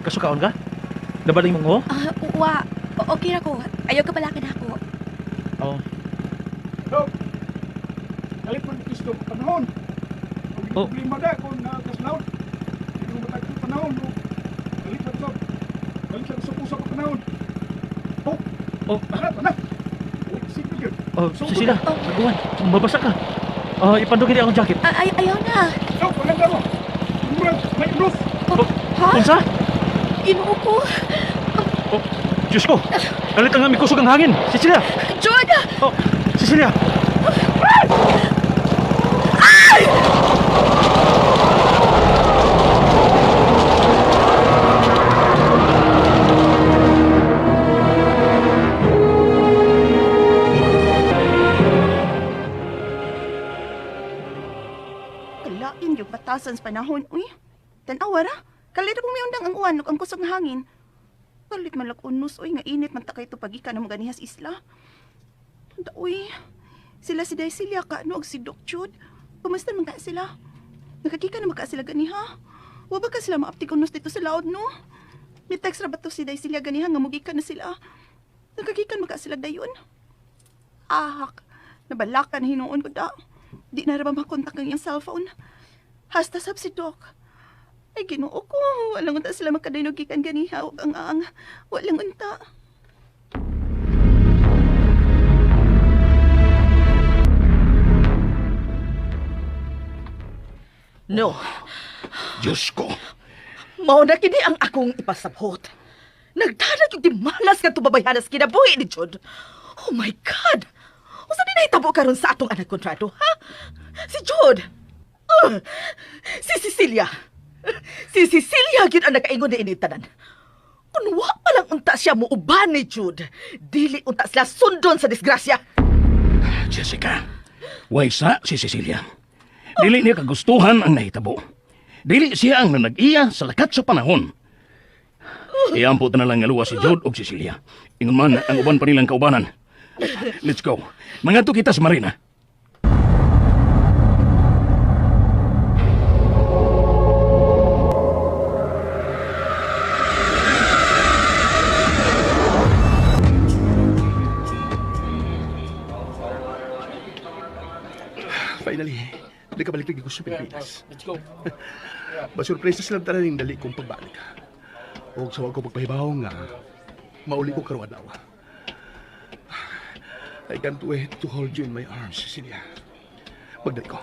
Kasukaon ka? Nabaling mong o? Ah, wa. Okay ra ko. Ayaw ka pala ako. Oh. Dok, kalit man kisto panahon. Ang Oh. problema da kung nakaslaot. Hindi mo matag panahon. No? Kalit lang sa kalit lang sa pusa pa panahon. Oh, Oh. tara, tara. Uy, sige gyud. Oh, Cecilia, saguan. Mabasa ka. Oh, ipandugin akong jacket. Ah, ay, ayaw na. Dok, maganda mo. Murag, may unos. Oh, Ha? unsa? Ginoo ko. Oh, Diyos ko. Kalit ang aming kusog ang hangin. Cecilia. Jude! Oh, Cecilia. Kalain yung batasan sa panahon, uy. Tanawa ra. Kalit pong miundang ang uwan ug ang kusog nga hangin. Kalit man lag unos, uy, nga init man ta kay pagikan ng mga ganihas isla. Tanda, uy. Sila si Daisilia ka, ano, og si Doc Jude. Kumusta man ka sila? Nakakika na maka sila ganiha. Wa ba ka sila maaptig unos dito sa laod, no? May text ra ba to si Daisilia ganiha nga mugikan na sila? Nakagikan maka sila dayon? Ahak, nabalakan hinuon ko da. Di na ra ba makontak ang iyang cellphone? Hasta sab si Doc. Ay, Ginoo ko. Walang unta sila makadaynogikan ganiha ug ang ang. Walang unta. No. Diyos ko. Mao na kini ang akong ipasabot. Nagdalag yung dimalas nga tubabayhanas kinabuhi ni Jude. Oh my God! Usa ni nahitabo karon sa atong anak kontrado, ha? Si Jude! Si Cecilia! Si Cecilia gyud ang nakaingon ni ini tanan. Kun wa pa lang unta siya muuban ni Jude, dili unta sila sundon sa disgrasya. Jessica, way sa si Cecilia. Dili niya kagustuhan ang nahitabo. Dili siya ang nanag-iya sa lakat sa panahon. Iampo na lang nga luwa si Jude og Cecilia. Ingon man ang uban pa nilang kaubanan. Let's go. Mangadto kita sa marina. Finally, nakabalik lagi ko sa Pilipinas. Let's go. Masurpresa silang tanan ning dali kong pagbalik. Og sa ko pagpahibaw nga, mauli ko karong adlaw. I can't wait to hold you in my arms, Cecilia. Pagdali ko,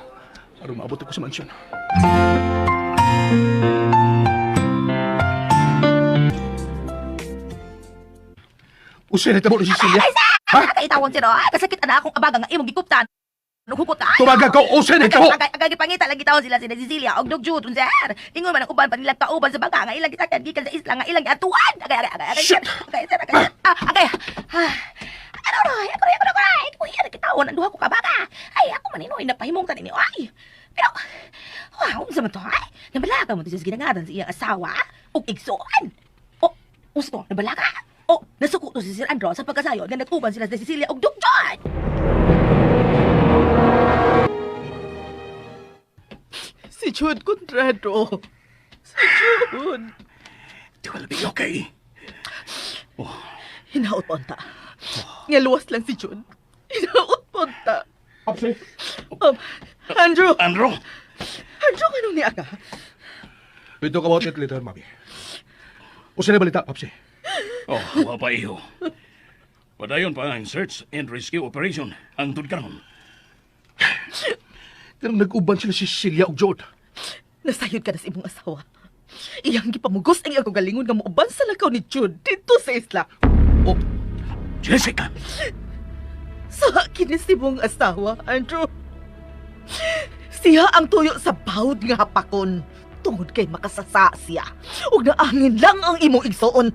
aron maabot ako sa mansyon. Usay na tabo ni Cecilia. Ha? Kaitawon siro, ay kasakit ana akong abaga nga imong gikuptan. Naghugot ay. Tumaga ko, usay na tabo! Agay agay gipangita lagi tawon sila si Cecilia og Dog Jude sir. Ingon man ang uban pa nilang kauban sa bangka nga ilang gisakyan gikan sa isla nga ilang giatuan. Agay agay agay agay. Shit! Agay sir, agay. Sir. Ah, agay. Ah. Ano no, ako ako ako ako iya kitawon ang duha ko ka baka. Ay ako man inoy napahimong tanin ni ay. Pero wow, unsa man to ay? Nabalaga mo to sa ginangatan sa iyang asawa ug igsoon. O, usto, nabalaga. O, nasuko to si Sir Andro sa pagkasayo nga nag-uban sila sa Cecilia ug Dog Jude. Si Jude Contrado. Si Jude. It will be okay. Hinaot po unta. Nga luwas lang si Jude. Hinaot po unta. Papsi, Andrew! Andrew, Andrew, kanong ni Aga? We talk about it later, mami. Usay na balita, Papsi. Oh, wa pa iho. Padayon pa ang search and rescue operation ang tud karon. Pero nag-uban sila si Cecilia og Jod. Nasayod ka na sa imong asawa. Iyang gipamugos ang iyang galingon nga muuban sa lakaw ni Jude dito sa isla. Oh, Jessica, Sa kini si imong asawa, Andrew. Siya ang tuyo sa bawd nga hapakon. Tungod kay makasasa siya. Ug naangin lang ang imong igsoon.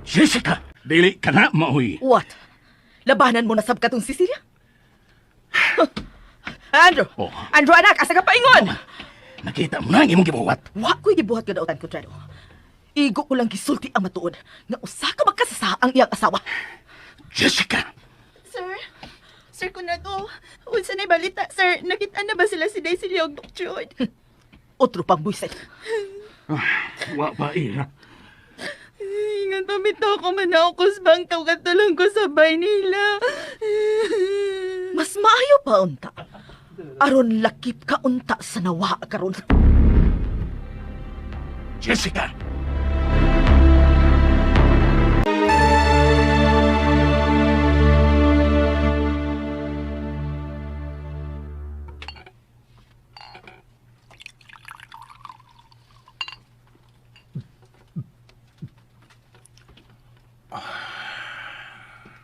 Jessica, dili ka na maoy. What? Labanan mo na sab katong Cecilia? Andrew! Oh. Andrew anak, asa ka paingon? Nakita mo na ang imong gibuhat. Wa ko'y gibuhat ka dautan ko, Trado. Igo ko lang gisulti ang matuod nga usa ka magkasasa ang iyang asawa. Jessica, Sir? Sir Kunado, unsa na balita, sir? Nakita na ba sila si Daisy ug Doc Jude? Otro pang buisit. wa pa iha. Ingat pamitaw ko man ako sa bangkaw katulang ko sa nila. Mas maayo pa unta. Aron lakip ka unta sa nawa karon. Jessica!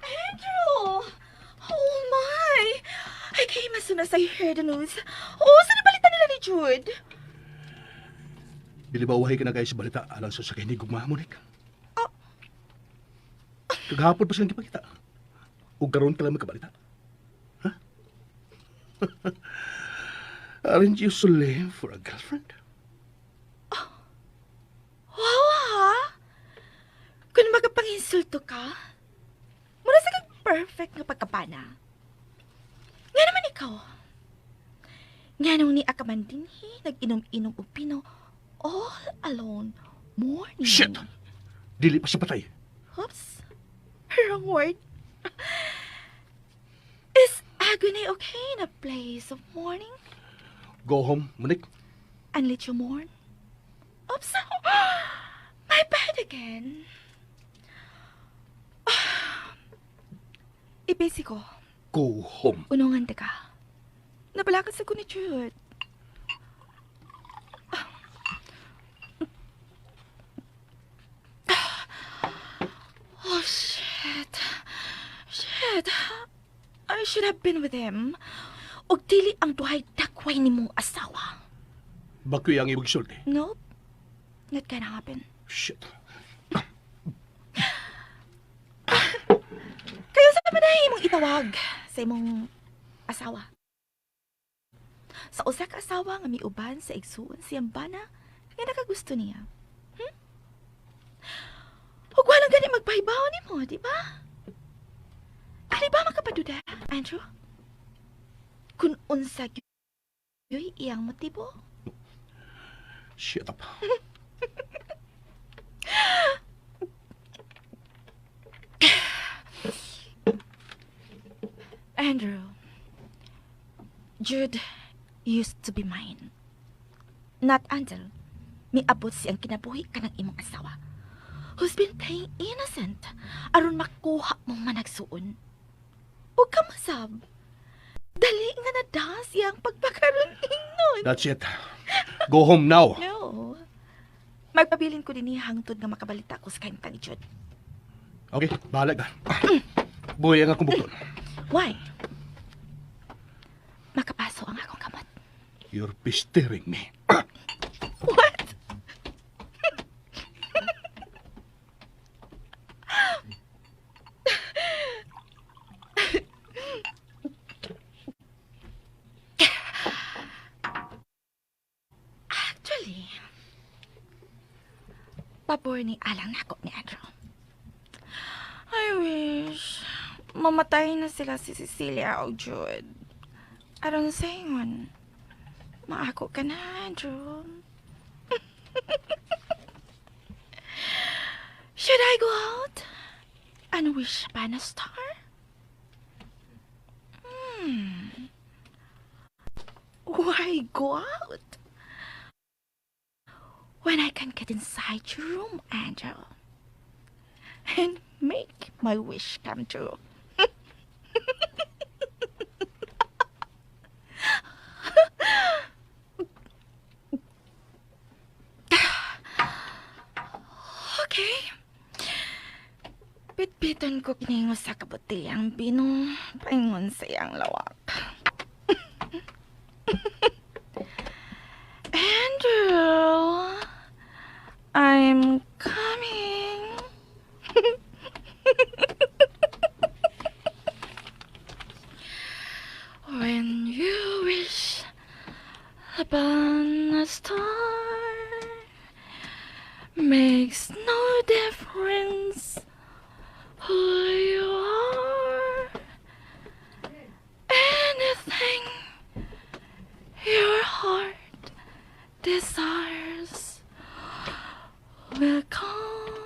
Andrew! Oh my! I came as soon as I heard the news. Oh, saan balita nila ni Jude? Dili ba uhay ka na kayo sa balita alang sa sakay ni Gugma, Monica? Kagahapon pa silang gipakita. O karon ka lang magkabalita. Ha? Aren't you so lame for a girlfriend? Wow, ha? Kung magapanginsulto ka, mura sa kang perfect nga pagkabana. Nga naman ikaw. Nga nung ni Akaman dinhi, nag-inom-inom og pino, all alone, morning. Shit! Dili pa siya patay. Oops. Wrong word. Is agony okay in a place of mourning? Go home, Monique. And let you mourn? Oops. My bad again. Ibesi ko. Go home. Unungan ta ka. Napalakad sa ko ni Jude. Oh, shit. Shit. I should have been with him. Og dili ang duhay dakway ni mong asawa. Bakyo ang ibig sulti. Nope. Not gonna happen. Shit. Kayo sa man ay imong itawag sa imong asawa. Sa usa ka asawa nga miuban sa igsuon siyang bana nga nakagusto niya. Hmm? Ug walang gani magpahibaw nimo, di ba? Dili ba makapaduda, Andrew? Kung unsa gyud iyang motibo? Shut up. Andrew, Jude used to be mine. Not until miabot siyang kinabuhi ka ng imong asawa, who's been playing innocent aron makuha mong managsuon. O kamasab, dali nga na siyang pagpakaroon ingnon. That's it. Go home now. No. Magpabilin ko din hangtod nga makabalita ko sa kahimtang ni Jude. Okay, bahala ka. Buhay ang akong bukton. Why? Makapaso ang akong kamot. You're pestering me. What? Actually, pabor ni alang nako ni Andrew. I wish mamatay na sila si Cecilia o Jude. Aron sa ingon, maako ka na, Andrew. Should I go out and wish upon a star? Why go out when I can get inside your room, Andrew, and make my wish come true? Okay. Bitbiton ko kiningo sa kabotilyang bino, paingon sa iyang lawak. Andrew, I'm coming. When you wish upon a star, makes no difference who you are. Anything your heart desires will come.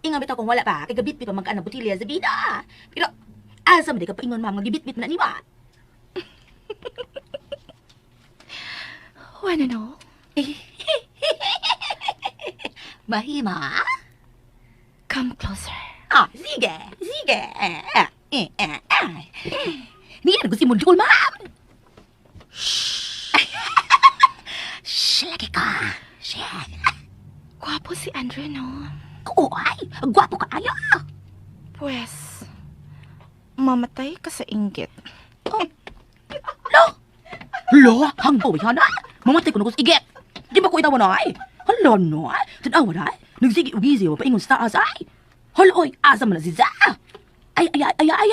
Ingon bitaw kung wala pa, kay gabitbit pa magkaan ang botilya sa bida. Pero, asa man di ka paingon, ma'am, nga gibitbit na ni ba? Wanna know? Mahima? Come closer. Ah, sige, sige. Niyan ko si Mundul, ma'am. Shh, lagi ka. Shh. Gwapo si Andrew, no? Oo, ay, gwapo ka ayo. Pues, mamatay ka sa inggit. Oh. Lo! Lo, hanggaw yan ah. Mamatay ko na ko sa igit. Di ba ko itawa na ay? Hala no, tanawa na ay. Nagsige ugisi, paingon sa taas ay. Hala oy, asa man na si Za. Ay, ay, ay, ay, ay,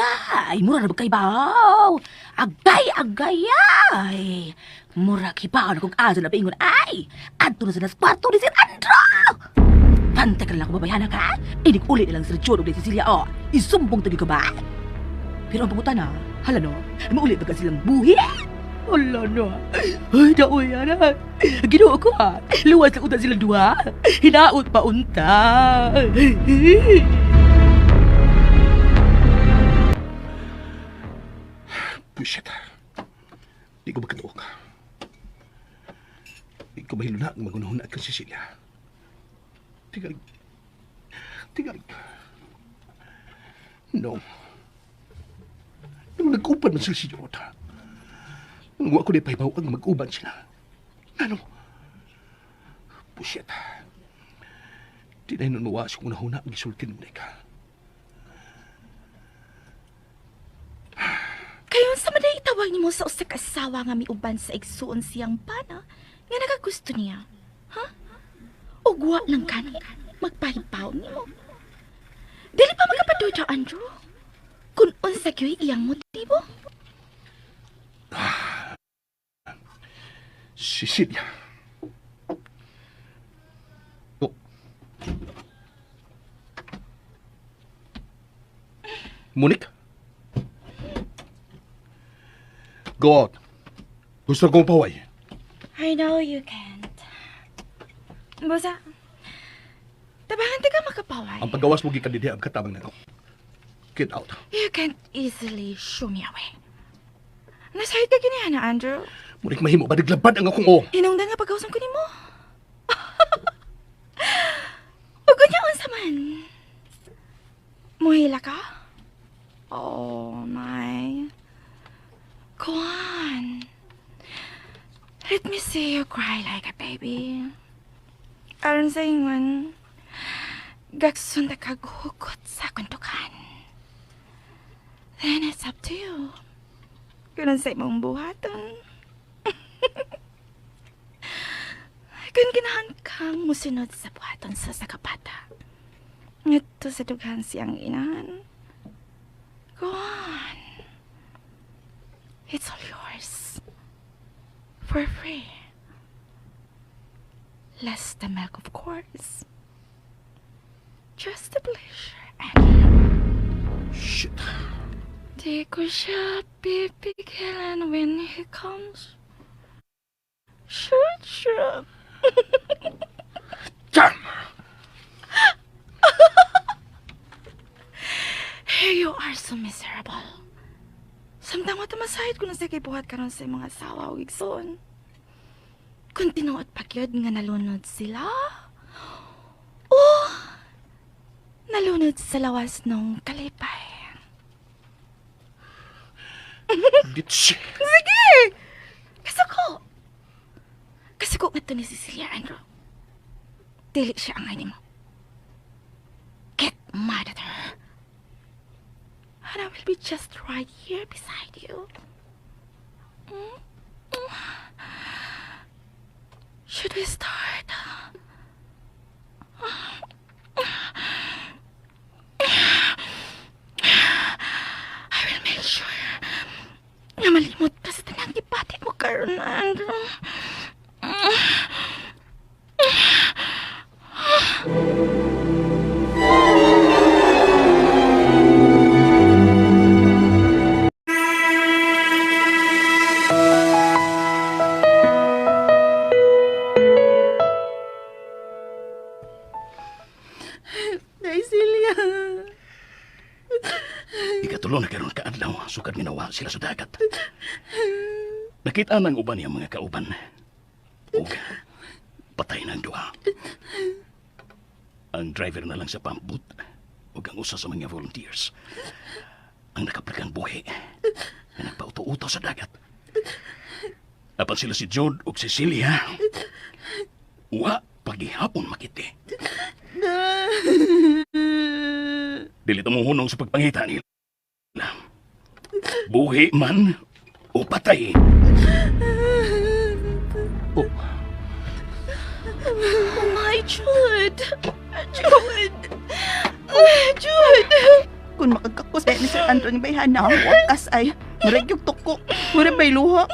ay, mura na ba kay baw? Agay, agay, ay. Mura kibaw na kung asa na paingon ay. Adto na sa nas kwarto ni Sir Andrew. Pantay ka na lang kung babayana ka. Inig uli na lang Sir John o Cecilia, oh. Isumbong tayo ka ba? Pero ang pangutana, hala no, mauli ba ka silang buhi? Hala no. Ay, daoy, ana. Ginoo ko ha. Luwas lang unta silang duha. Hinaot pa unta. Bullshit. Di ko magkatuok. Di ko mahiluna ang magunahon at kang Cecilia. Tingalig. Tingalig. No. Nung nag-uban man sila si Jota. Nung ako di pahibaw ang mag-uban sila. Ano? Bullshit. Di na hinunuwa sa kung nahuna ang gisultin mo ka. Kayon sa maday itawag nimo sa usa ka asawa nga miuban sa igsuon siyang bana nga nagagusto niya. Ha? Ug wa lang kani magpahibaw nimo. Dili pa magkapaduda, Andrew. Kung unsa gyud iyang motibo? Cecilia. Oh. Monique? Go out. Gusto kong paway. I know you can't. Busa, tabangan ka makapaway. Ang paggawas mo gikan dinhi ang katabang nako. Get out. You can't easily shoo me away. Nasahid ka gini, ana, Andrew. Monique, mahimo ba naglabad ang akong o? Hinungdan nga pagkausan ko nimo. Ug unya unsa man? Muhila ka? Oh my. Go on. Let me see you cry like a baby. Aron sa ingon, gaksun na kaghugot sa kuntukan. Then it's up to you. Kung sa imong buhaton. Kung ganahan kang musunod sa buhaton sa sakapata. Ngadto sa dughan siyang inahan. Go on. It's all yours. For free. Less the milk, of course. Just the pleasure and Shit. Di ko siya pipigilan when he comes. Shoot, shoot. Damn! Here you are so miserable. Samtang wa masahid ko na sa kay buhat karon sa imong asawa o igsoon. Kung tinuod pa gyud nga nalunod sila. Oh, nalunod sa lawas nung kalipay. Bitch! Sige! Kasuko! Kasuko nga to ni Cecilia, Andrew. Dili siya ang mo. Get mad at her. And I will be just right here beside you. Should we start? I will make sure na malimot ka sa tanang gipati mo karon, Andrew. Dahil sila. nga nawa sila sa dagat. Nakita ng uban niyang mga kauban. Ug patay na ang duha. Ang driver na lang sa pumpboat ug ang usa sa mga volunteers ang nakaplagang buhi na nagpauto-uto sa dagat. Apan sila si Jude ug Cecilia, wa pagihapon makiti. Dili tumuhunong sa pagpangita nila. Buhi man o patay. Oh. Oh my, Jude! Jude! Jude! Kung makagkakos ni Sir Andrew ni Bayhana, wakas ay murag yung tuko. Murag bay luha.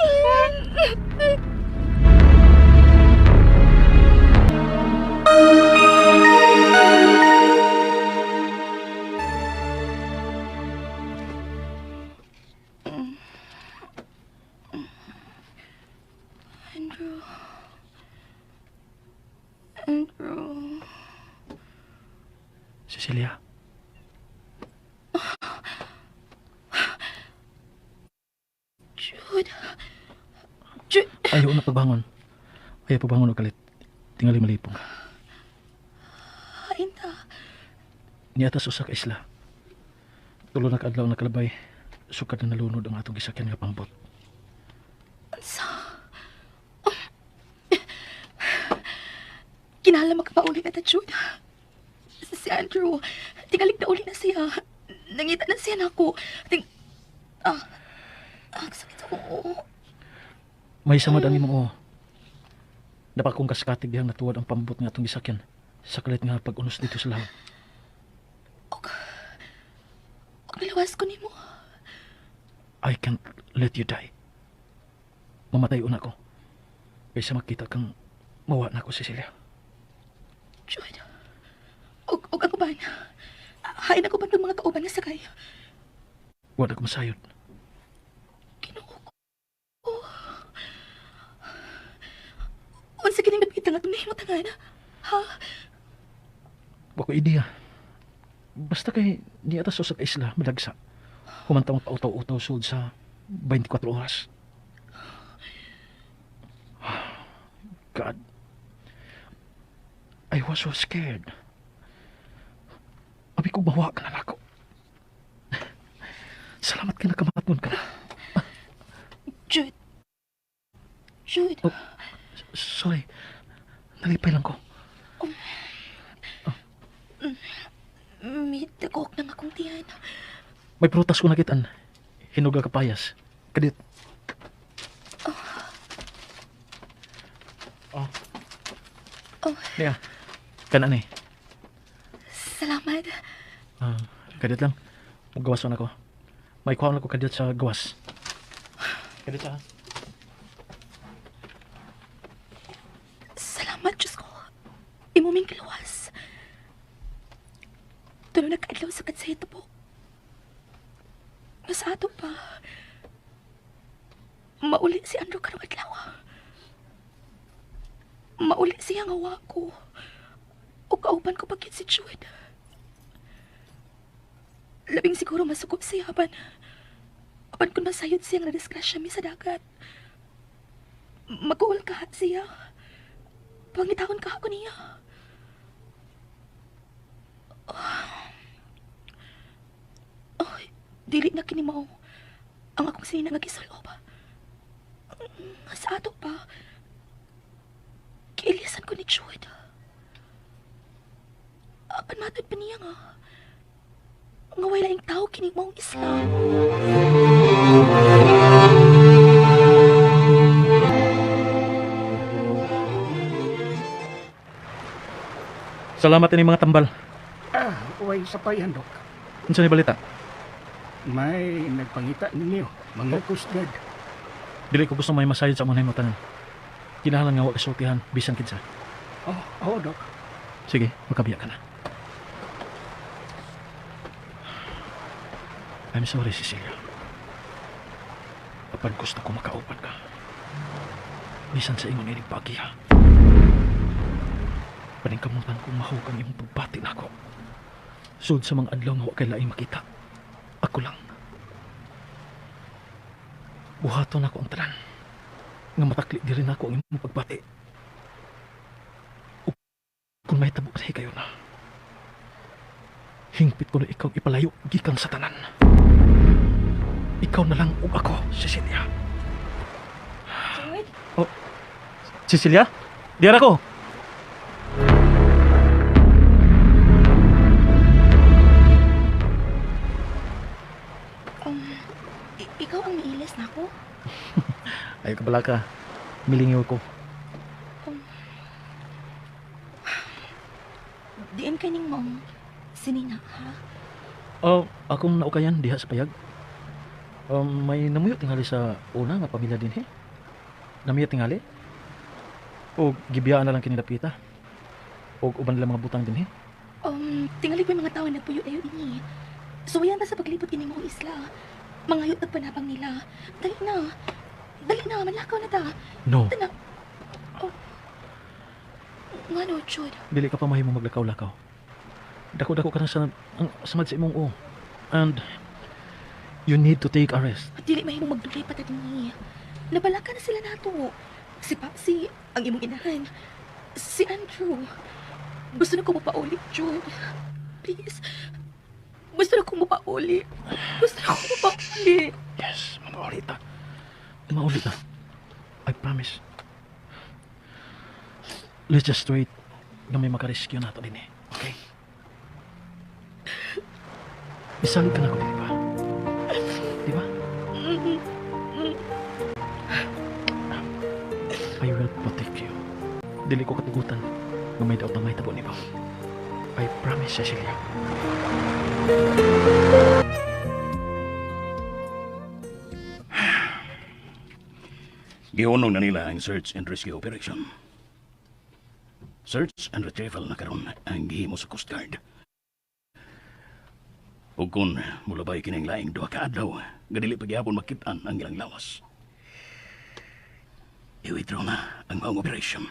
Andrew. Andrew. Cecilia. Jude. Jude. Ayaw na pagbangon. Ayaw pagbangon o kalit. Tingali malipong ka. Hain ta. Niatas usa ka isla. Tulo na kaadlaw na kalabay. Sukad na nalunod ang atong gisakyan nga pambot. Unsa? Kinahanglan makapauli na ta, Jude. Si Andrew, tingalig na uli na siya. Nangita na siya nako. Sakit ako. May samad ang imong oo. Dapat kong kaskatig dihang natuwad ang pambot nga atong gisakyan. Sa kalit nga pag-unos dito sa lahat. Og nilawas ko nimo. I can't let you die. Mamatay una ko. Kaysa makita kang mawa na ako, Cecilia. Jude. Og ang uban. Hain ako ba ng mga kauban nga sakay? Wala ko masayod. Ginoo ko. Unsa kining dapita nga itong nahimutangan? Ha? Wa ko ideya. Basta kay niya ta sa isla, madagsa. Humantang pautaw-utaw sulod sa 24 oras. God. I was so scared. Abi ko mawa ka na nako. Salamat ka nakamatngon ka na. Jude. Jude. Oh, sorry. Nalipay lang ko. May dagok na nga akong tiyan. May prutas ko nakitaan. Hinuga kapayas. Kadit. Oh. Oh. Niya. Kanan eh. Salamat. Kadit lang. Magawas na ako. May kuha na ko kadit sa gawas. Kadit sa. Salamat, Diyos ko. Imo ming kiluwas. Tulo nagkaadlaw sa kadsayto po. Nga sa ato pa. Mauli si Andrew karong adlaw. Mauli siya nga wa ko. O kauban ko pagkit si Jude. Labing siguro masukob siya apan. Apan kung masayod siya nga nadisgrasya mi sa dagat. Mag-uul ka siya. Pangitahon ka ako niya. Ay, dili na kini mao ang akong sinina nga gisulob. Sa ato pa, kiilisan ko ni Jude. Apan matod pa niya nga. Nga way laing tao kini maong isla. Salamat ini mga tambal. Way sa payan, Dok. Unsa ni balita? May nagpangita ninyo, mga Coast Guard. Dili ko gusto may masayod sa among nahimutangan. Kinahanglan nga wa kasultihan bisan kinsa. Oh, Dok. Sige, makabiya ka na. I'm sorry, Cecilia. Apan gusto ko makaupan ka. Bisan sa ingon ining pagiha. Paningkamutan kong mahug ang imong pagbati nako. Sud sa mga adlaw nga wa kay laing makita. Ako lang. Buhaton ako ang tanan. Nga matakli diri nako ang imong pagbati. Ug kung may tabo sa kayo na. Hingpit ko na ikaw ipalayo gikan sa tanan. Ikaw na lang ug ako, Cecilia. Jude? Oh, Cecilia? Diara ko. Ikaw ang nailis na ako? Ayaw ka bala ka. Milingaw ko. Diin ka ning mong sinina, ha? Oh, akong naukayan diha sa payag. May namuyo tingali sa una nga pamilya din he. Namuyo tingali. O gibiyaan na lang kinilapita. O uban nila mga butang din he. Tingali ko yung mga tao nagpuyo ayo ini. Suwayan ta sa paglipot kini mong isla. Mangayot nagpanabang nila. Dali na. Dali na, manlakaw na ta. No, Tana. Oh. Ngano, Jude? dili ka pa mahimo maglakaw-lakaw. Dako-dako ka na sa ang samad sa imong o. And you need to take a rest. Dili mahimong magdulay pa ta dinhi. Nabalaka na sila nato. Si Papsi, ang imong inahan. Si Andrew. Gusto na ko mapauli, Jude. Please. Gusto na ko mapauli. Gusto na ko mapauli. Yes, mauli ta. Mauli ta. I promise. Let's just wait na may makarescue na to din eh. Okay? Isalig ka na ko, di ba? Di ba? I will protect you. Dili ko katugutan na may daot na may tabo ni ba. I promise, Cecilia. Gihunong na nila ang search and rescue operation. Search and retrieval na karon ang gihimo sa Coast Guard. Ug kung mulabay kining laing duha ka adlaw, nga dili pagyapon makit-an ang ilang lawas. I-withdraw na ang maong operation.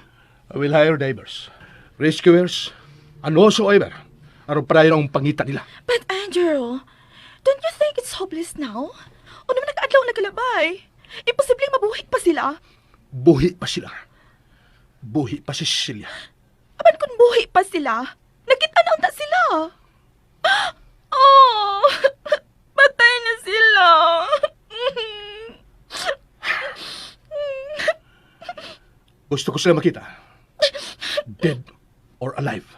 I will hire divers, rescuers, and whatsoever. Aron padayon ang pangita nila. But Andrew, don't you think it's hopeless now? O naman nag-adlaw nagalabay. Imposibleng mabuhi pa sila. Buhi pa sila. Buhi pa si Cecilia. Apan kung buhi pa sila, nakita na unta sila. Oh, patay na sila. Gusto ko sila makita. Dead or alive.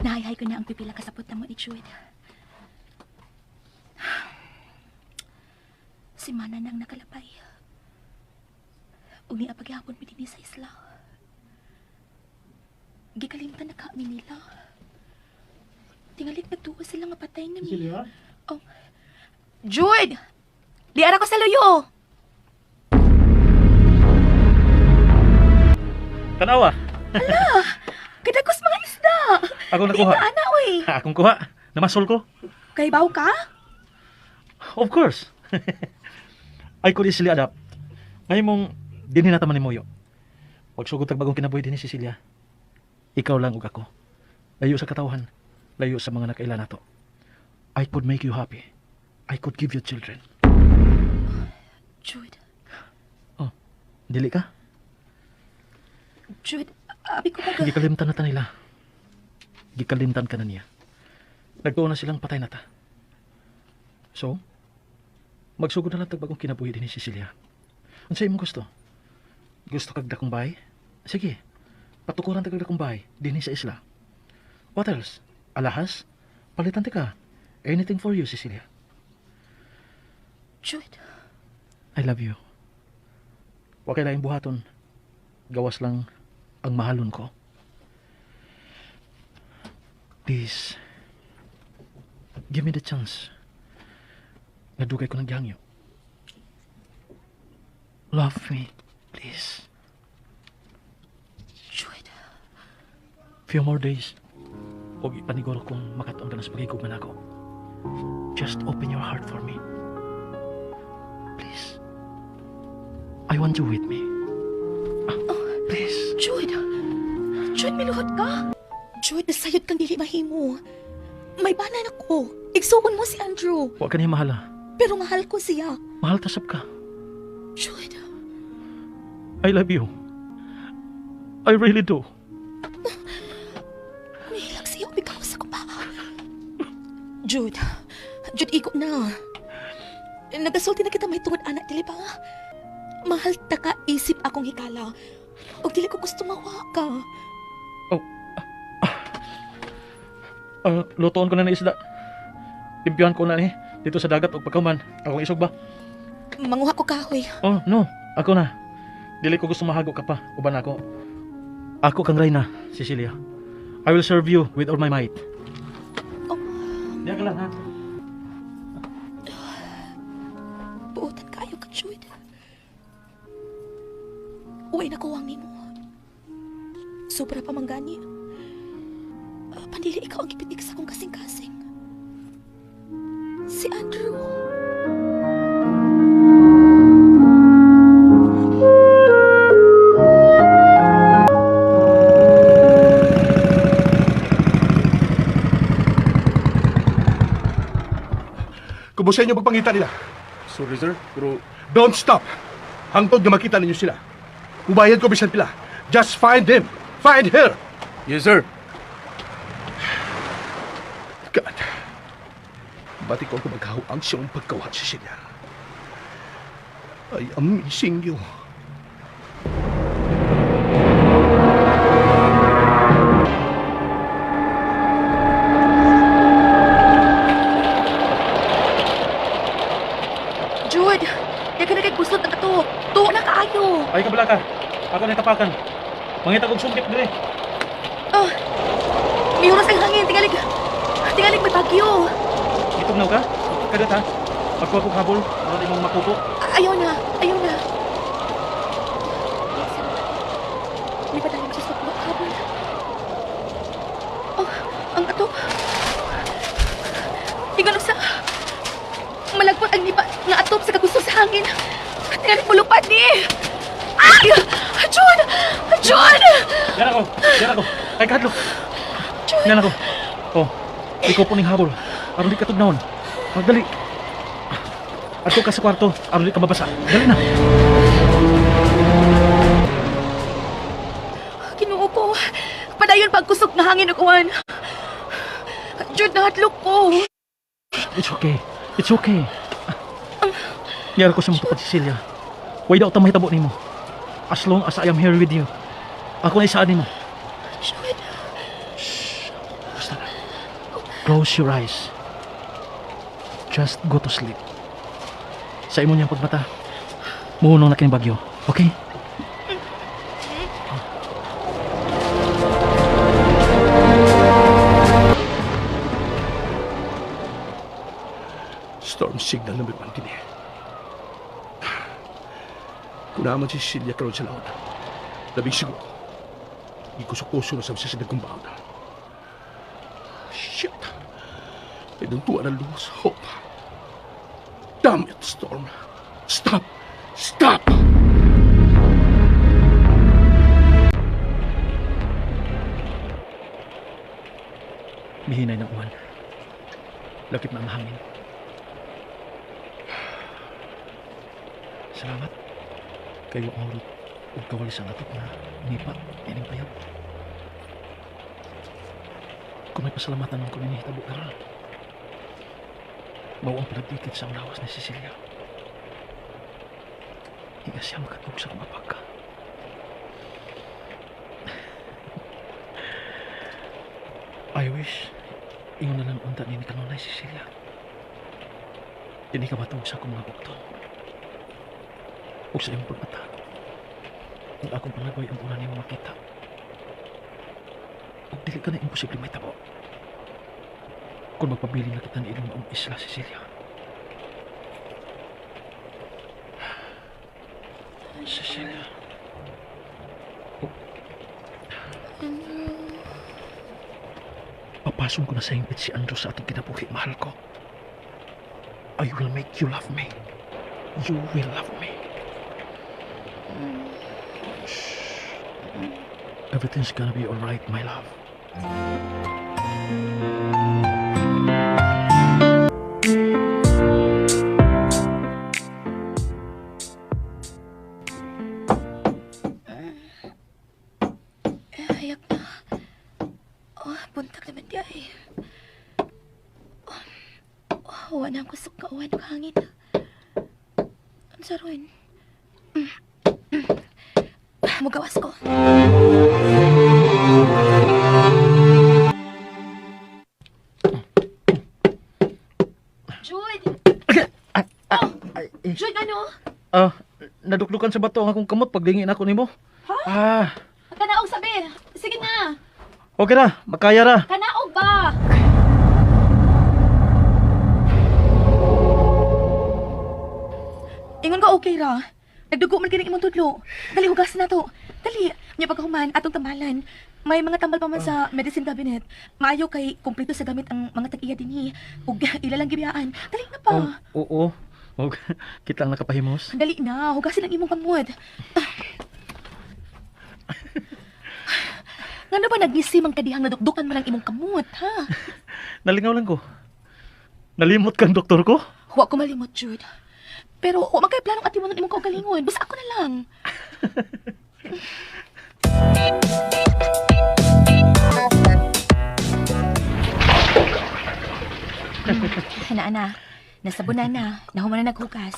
Nahayhay ko na ang pipila kasapot na mo ni Jude. Si Mana nang nakalabay. Ug niya pagyapon mi dinhi sa isla. Gikalimtan na kami nila. Tingalik nagtuo sila nga patay na mi. Cecilia? Oh. Jude! Di ara ko sa luyo. Tanawa! Kadagos mga isda. Ako nakuha. Di ka ana oy. Akong kuha. Namasol ko. Kay baw ka? Of course. I could easily adapt. Ngayon mong dinhi na taman ni Moyo. Pagsugod tag bagong kinabuhi dinhi, Cecilia. Ikaw lang ug ako. Layo sa katawhan. Layo sa mga nakaila nato. I could make you happy. I could give you children. Jude, Oh, dili ka? Jude, abi ko baga. Gikalimtan na ta nila. Gikalimtan ka na niya. Nagtuo na silang patay na ta. So, magsugod na lang tag bagong kinabuhi dinhi, Cecilia. Unsa imong gusto? Gusto kag dakong bahay? Sige. Patukuran ta kag dakong bahay dinhi sa isla. What else? Alahas? Palitan ta ka. Anything for you, Cecilia. Jude, I love you. Wa kay laing buhaton. Gawas lang ang mahalon ko. Please, give me the chance. Nga dugay ko nang gihangyo. Love me, please. Jude. Few more days. Og ipaniguro kong makatuon ka na sa pagigugma nako. Just open your heart for me. Please. I want you with me. Ah, please. Jude! Jude, miluhod ka! Jude, nasayod kang dili mahimo. May banan ako. Igsuon mo si Andrew. Wa ka niya mahala. Pero mahal ko siya. Mahal tasap ka. Jude, I love you. I really do. Mahilak siya. Bikaw sa ko pa. Jude, Jude, iko na. Nagasulti na kita may tungod anak, dili ba? Mahal ta ka isip akong hikala. Og dili ko gusto mawa ka. Lutoon ko na na isda. Limpyohan ko na ni dito sa dagat og pagkaman. Akong isog ba? Manguha ko kahoy. Oh, no. Ako na. Dili ko gusto mahago ka pa. Uban ako. Ako kang reyna, Cecilia. I will serve you with all my might. Oh. Diya ka lang, ha? Buotan kaayo ka, Jude. Uy, nakuwang nimo. Sobra pa man gani. Pandili ikaw ang gipitik sa akong kasing-kasing. Si Andrew. Kumusta inyo pagpangita nila? Sorry sir, pero Don't stop! Hangtod nga makita ninyo sila. Ubayad ko bisan pila. Just find him! Find her! Yes sir. God. Bati ko ako magkahuang siyang pagkawa, Cecilia. I am missing you. Jude, di ka na kay kusot ang ato. Tuo na kaayo. Ay, kabala ka. Ako na tapakan. Mangita kong sungkip dire. Oh, mihuras ang hangin. Tingalig, tingalig may bagyo. Itugnaw ka? Kadot ha? Pagkuha kong habol, aron imong makupo. Ayaw na, ayaw na. May padalim siya sa habol. Oh, ang atop. Ingon sa malagpot ang nipa nga atop sa kagusto sa hangin. Tingalig mulupad ni. Ay! Jude! Jude! Yan ako! Yan ako! Ay, kadlok! Jude! Yan ako! Oh, ikaw po ning habol. Aron di ka tugnawon. Magdali. Adto ka sa kwarto, aron di ka mabasa. Dali na. Ginoo ko. Padayon pagkusog nga hangin ug uwan. Jude, nahadlok ko. It's okay. It's okay. Niyara ko sa mong tupad, Cecilia. Way daw ta mahitabo nimo. As long as I am here with you. Ako na isaan nimo. Jude. Basta na. Close your eyes. Just go to sleep. Sa imo niyang pagmata, muhunong na kining bagyo. Okay? Storm signal number 1 kini. Kung naman si Cecilia karon sa laot, labing siguro, ikuso-kuso na sa sa dagkong baon. Shit! I don't wanna lose hope. Damn it, Storm. Stop! Stop! Mihinay ng uwan. Lakip na ang hangin. Salamat. Kayo ang hurot ug kawalis ang atop na nipa ining payag. Kung may pasalamatan man ko ninihitabo karon. Mao ang palagdikit sa ang lawas ni Cecilia. Higa siya makatug sa akong apag. I wish ingon na lang unta ni kanunay, Cecilia. Dili ka matug sa akong mga bukton. Ug sa imong pagmata. Ang akong panagway ang una nimo makita. Ug dili ka na imposible mahitabo. Kung magpabilin na kita ni ilang maong isla, Cecilia. Cecilia. Oh. Papasong ko na sa hingpit si Andrew sa atong kinabuhi, mahal ko. I will make you love me. You will love me. Shh. Everything's gonna be alright, my love. Ayak na. Oh, buntag naman di ay. Oh, wala na ang kusog ka uwan ng hangin. Ang saron. Mugawas ko. Jude! Oh, Jude, ano? Ah, nadukdukan sa bato ang akong kamot pagdingin ako nimo. Ha? Ah, Kanaog sabi. Sige na. okay ra, makaya ra. Kanaog ba? Ingon ka okay ra. Nagdugo man kining imong tudlo. Dali hugasan na to. Dali, nya pagkahuman atong tambalan. May mga tambal pa man sa medicine cabinet. Maayo kay kumpleto sa gamit ang mga tag-iya dinhi. Ug ila lang gibiyaan. Dali na pa. Oh, oo. Og kita ang nakapahimos. Dali na, hugasin ang imong kamot. Ngano ba nagnisim ang kadihang nadukdukan man ang imong kamot, ha? Nalingaw lang ko. Nalimot kang doktor ko? Huwa ko malimot, Jude. Pero wa man kay planong atiman ang imong kaugalingon. Basta ako na lang. Ana, ana. Nasabunan na. Nahuman na naghugas.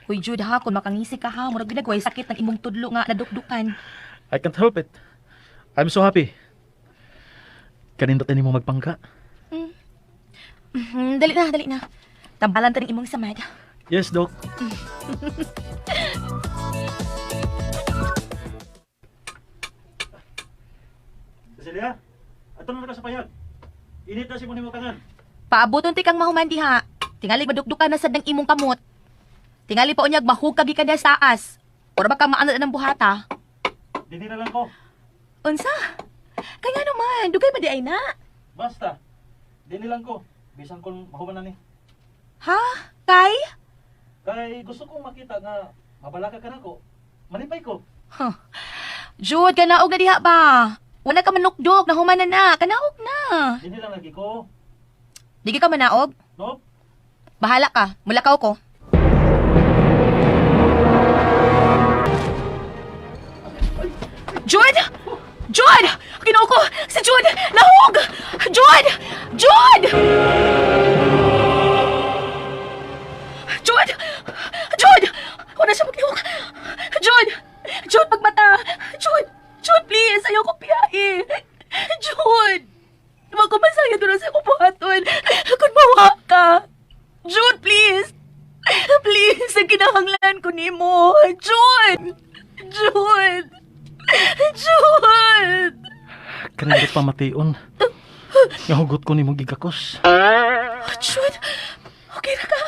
Uy, Jude ha, kung makangisi ka ha, murag ginagway sakit ng imong tudlo nga nadukdukan. I can't help it. I'm so happy. Kanindot ni mo magpangka. Dali na, dali na. Tambalan ta ng imong samad. Yes, Doc. Cecilia, ato na ka sa payag. Init na si mo tangan. Paaboton ti kang mahuman diha. Tingali madukdukan na sad ng imong kamot. Tingali pa unyag mahukag gikan diha sa taas. Ora ba ka maano ng buhata? Dini na lang ko. Unsa? Kay nga naman, dugay ba di ay na? Basta. Dini lang ko. Bisan kung mahuman na ni. Ha? Kay? Kay gusto kong makita nga mabalaka ka nako. Malipay ko. Huh. Jude, kanaog na diha ba? Wala ka manukdok, nahuman na na. Kanaog na. Dini lang lagi ko. Di ka manaog? No? Bahala ka. Mulakaw ko. Jude! Jude! Ginoo ko! Si Jude! Nahog! Jude! Jude! Jude! Jude! Wala siya maglihok! Jude! Jude, pagmata! Jude! Jude, please! Ayaw ko piyain! Jude! Huwag ko masaya doon sa akong buhaton. Kung mawa ka. Jude, please! Please, ang kinahanglan ko nimo. Jude! Jude! Jude! Kanindot pa mation. Nga hugot ko nimo gigakos. Jude! Okay na ka?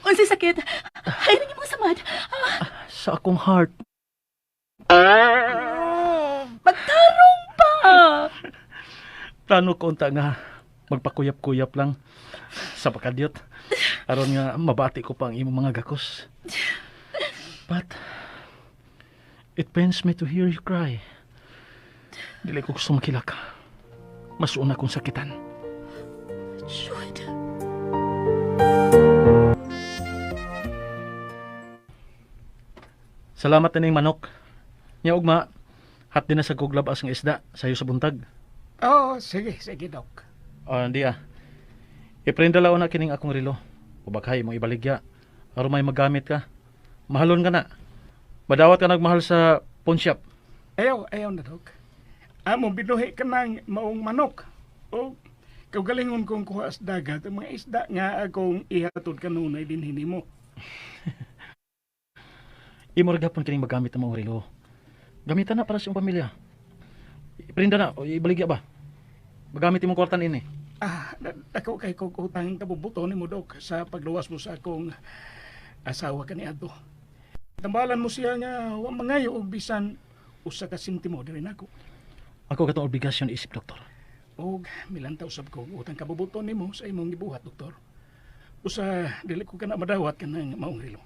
Unsay sakit? Ay, nang imong samad. Sa akong heart. Magtarong pa! Plano ko unta nga magpakuyap-kuyap lang sa pakadyot. Aron nga mabati ko pa ang imong mga gakos. But it pains me to hear you cry. Dili ko gusto makilak ka. Mas una kong sakitan. Jude! Salamat na ning manok. Nya ugma, hat din na sa kuglabas ng isda sayo sa buntag. Oh, sige, sige, Dok. Ah, hindi ah. Iprenda lao na kining akong relo. Ubaghay mo ibaligya. Aron may magamit ka. Mahalon ka na. Madawat ka nagmahal sa pawn shop. Ayaw, ayaw na, Dok. Amo, binuhi ka ng maong manok. O, kaugalingon kong kuha sa dagat ang mga isda nga akong ihatod kanunay din hinimo. Imo ra gapon kining magamit ang maong relo. Gamitan na para sa imong pamilya. Iprinda na o ibaligya ba? Magamit imong kwarta niini. Ah, dako kay kog utang kabubuto nimo, Dok, sa pagluwas mo sa akong asawa kaniadto. Tambalan mo siya nga wa mangayo og bisan usa ka sentimo diri nako. Ako katong obligasyon isip doktor. Og milantaw sab ko og utang kabubuto nimo sa imong gibuhat, doktor. Usa dili ko kana madawat kanang maong relo.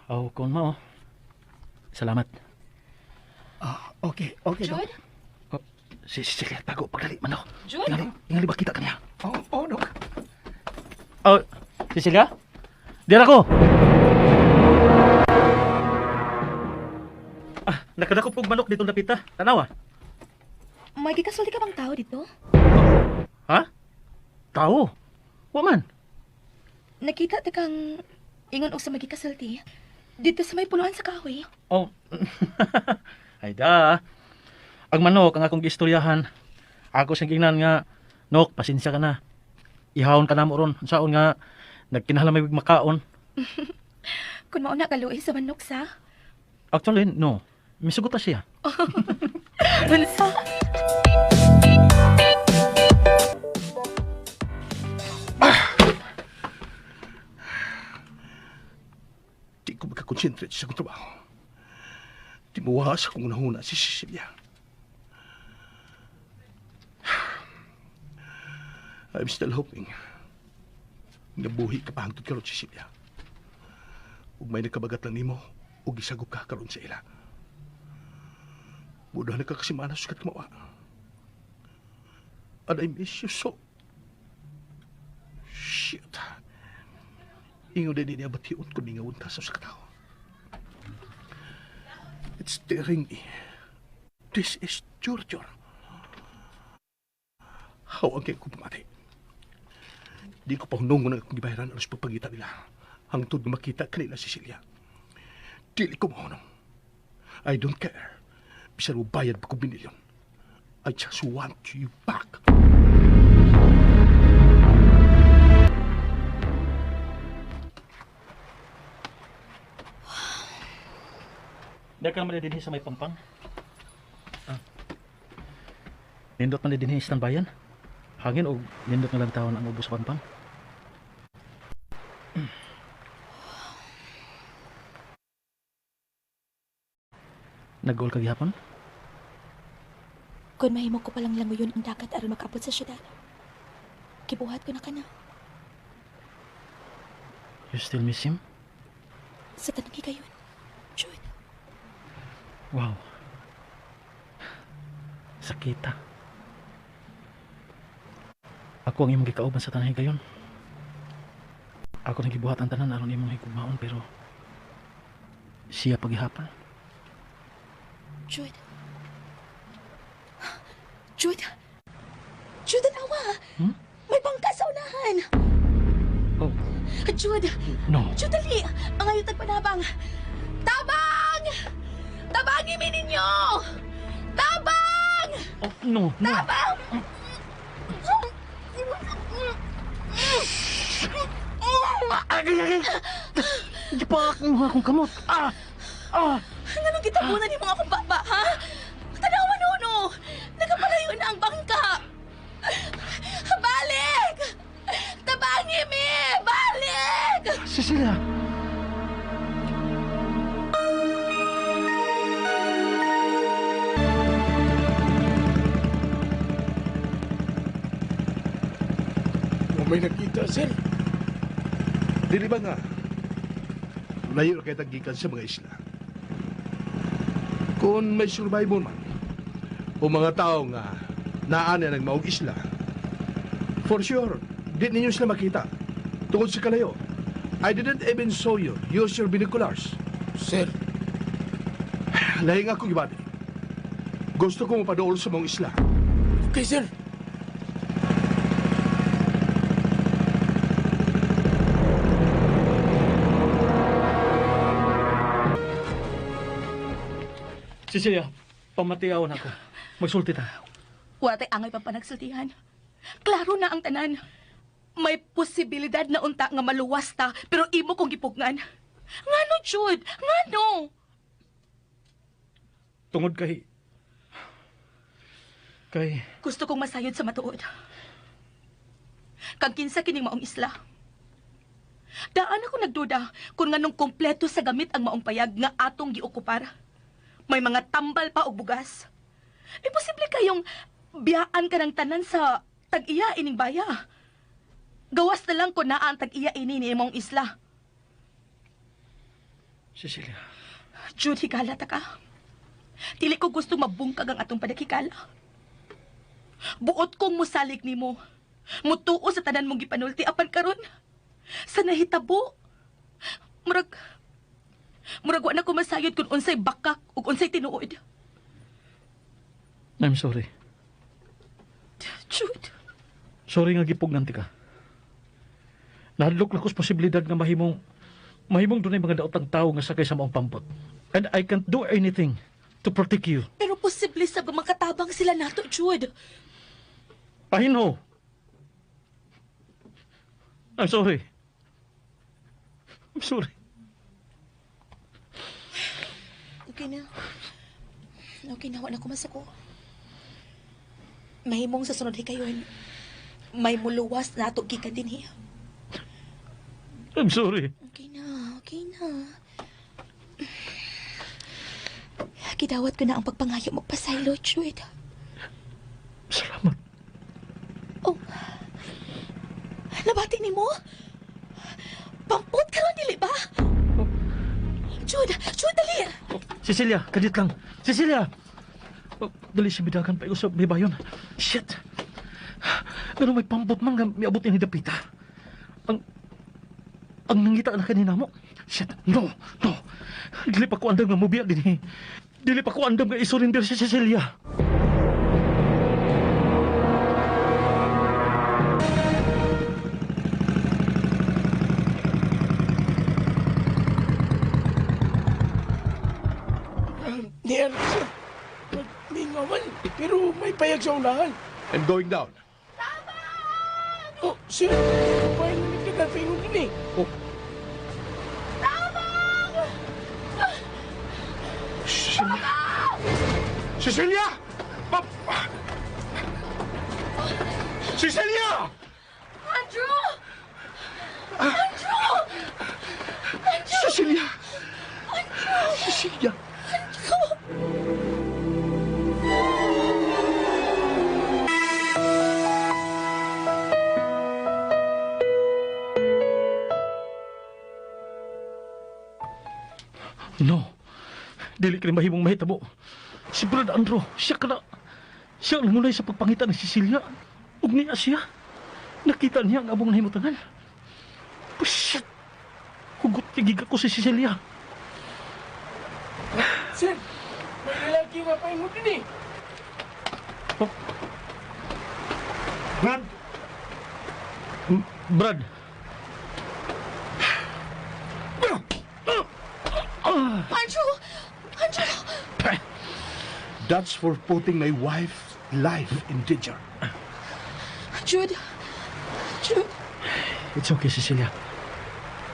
Aw kon mao. Salamat. Ah, Okay, okay, Dok. Jude? Oh, si Cecilia, tago pagdali man ako. Jude? Tingali, tingali ba kita kaniya? Oh, oh, Dok. Oh, Cecilia? Diyan ako. Ah, nakadakop og manok dito napita. Tanawa. May gikasulti ka bang tao dito? Ha? Tao? Wa man. Nakita ta kang ingon og sa magikasulti. Dito sa may punuan sa kahoy. Oh. Ay da. Ang manok ang akong giistoryahan. Ako siyang gingnan nga, Nok, pasensya ka na. Ihawon ka na mo ron. Saon nga, nagkinahanglan may makaon. Kun mao na kaluoy sa manok sa. Actually, no. Misugot ta siya. Unsa? Di ko makakonsentrate sa akong trabaho. Di mo sa akong unahuna si Cecilia. I'm still hoping nabuhi ka pa hangtod karon, Cecilia. Ug may nagkabagat lang nimo ug gisagop ka karon sa ila. Buda na ka kasi manas kat kumawa. And I miss you so. Shit. Ingon din niya bation kung ningawon ka sa usa ka tawo. It's tearing me. This is torture. How ang kay ko pamati. Di ko pa hunong ng akong gibayaran alos pagpangita nila. Hangtod nga makita kanila si Cecilia. Dili ko mahunong. I don't care. Bisan mo bayad pa ko binilyon. I just want you back. Di ka naman dinhi sa may pampang. Ah. Nindot man dinhi sa tambayan. Hangin og nindot nga lang taon ang ubos sa pampang. Nag-goal ka gihapon? Kun mahimo ko palang languyon ang dagat aron makaabot sa syudad. Gibuhat ko na kana. You still miss him? Sa tanang higayon. Jude, Wow. Sakita. Ako ang imong gikauban sa tanang higayon. Ako nang gibuhat ang tanan aron imong higugmaon pero siya pagihapan. Jude. Jude. Jude, tanawa. Hmm? May bangka sa unahan. Oh, Jude. no. Jude, dali. Ang ayaw tagpanabang. Tabang! Tabangin mi ninyo! Tabang! Oh, no, no. Tabang! Di pa akong akong kamot. Ah! Ah! Nganong kita muna ni mga akong baba, ha? Tanawa no, no. Nagapalayo na ang bangka. Balik! Tabangi mi! Balik! Cecilia! Wa may nakita, sir. Dili ba nga? Layo ra kay gikan sa mga isla. Kung may survivor man o mga tao nga naa na nagmaog isla, for sure, di ninyo sila makita. Tungod sa kalayo, I didn't even saw you use your binoculars. Sir, Lahi nga akong gibati. Gusto ko mapadool sa mga isla. okay, sir. Cecilia, pamatiawon ako. Magsulti ta. Wala tay angay pang panagsultihan. Klaro na ang tanan. May posibilidad na unta nga maluwas ta, pero imo kong gipugnan. Ngano, Jude? Ngano? Tungod kay... Kay... Gusto kong masayod sa matuod. Kang kinsa kining maong isla. Daan ako nagduda kung nganong kompleto sa gamit ang maong payag nga atong giokupar. May mga tambal pa og bugas. Imposible kayong biyaan ka ng tanan sa tag-iya ining baya. Gawas na lang kung naa ang tag-iya ini ni imong isla. Cecilia. Jude, higala ta ka. Dili ko gusto mabungkag ang atong panakikala. Buot kong musalig nimo. Mutuo sa tanan mong gipanulti apan karon. Sa nahitabo. Murag wa na ko masayod kung unsay bakak ug unsay tinuod. I'm sorry. Jude. Sorry nga gipugnan ti ka. Nahadlok lang ko sa posibilidad nga mahimong dunay mga daotang tao nga sakay sa maong pampot. And I can't do anything to protect you. Pero posible sa makatabang sila nato, Jude. I know. I'm sorry. I'm sorry. Okay na. Okay na, wala ko masako. Mahimong sa sunod hikayon, may muluwas na ato gikan din hiya. I'm sorry. Okay na, okay na. Gidawat ko na ang pagpangayo magpasaylo, Jude. Salamat. Oh. Nabati ni mo? Pampot ka ron, dili ba? Oh. Jude! Jude, dali! Oh, Cecilia, kadit lang. Cecilia! Oh, dali si bidagan pa sa may bayon. Shit! Pero may pampot man nga miabot ni dapita. Ang nangita na kanina mo. Shit! No! No! Dili pa ko andam nga mubiya din eh. Dili pa ko andam nga isurrender si Cecilia. Nier, sir. Mingawan, pero may payag sa unahan. I'm going down. Oh, sir, paano nagkakafingon din eh. Oh. Cecilia! Cecilia! Cecilia! Andrew! Andrew! Andrew! Cecilia! Andrew! Cecilia! Andrew! No. Dili kini mahimong mahitabo. Si Brad Andrew, siya ka na. Siya ang ngunay sa pagpangita ni Cecilia. Ug niya siya. Nakita niya ang abong nahimutangan. Oh, shit! Hugot tigig ako si Cecilia. Sir, may lalaki nga pa yung din eh. Oh. Brad! Brad! Andrew! Andrew! That's for putting my wife's life in danger. Jude! Jude! It's okay, Cecilia.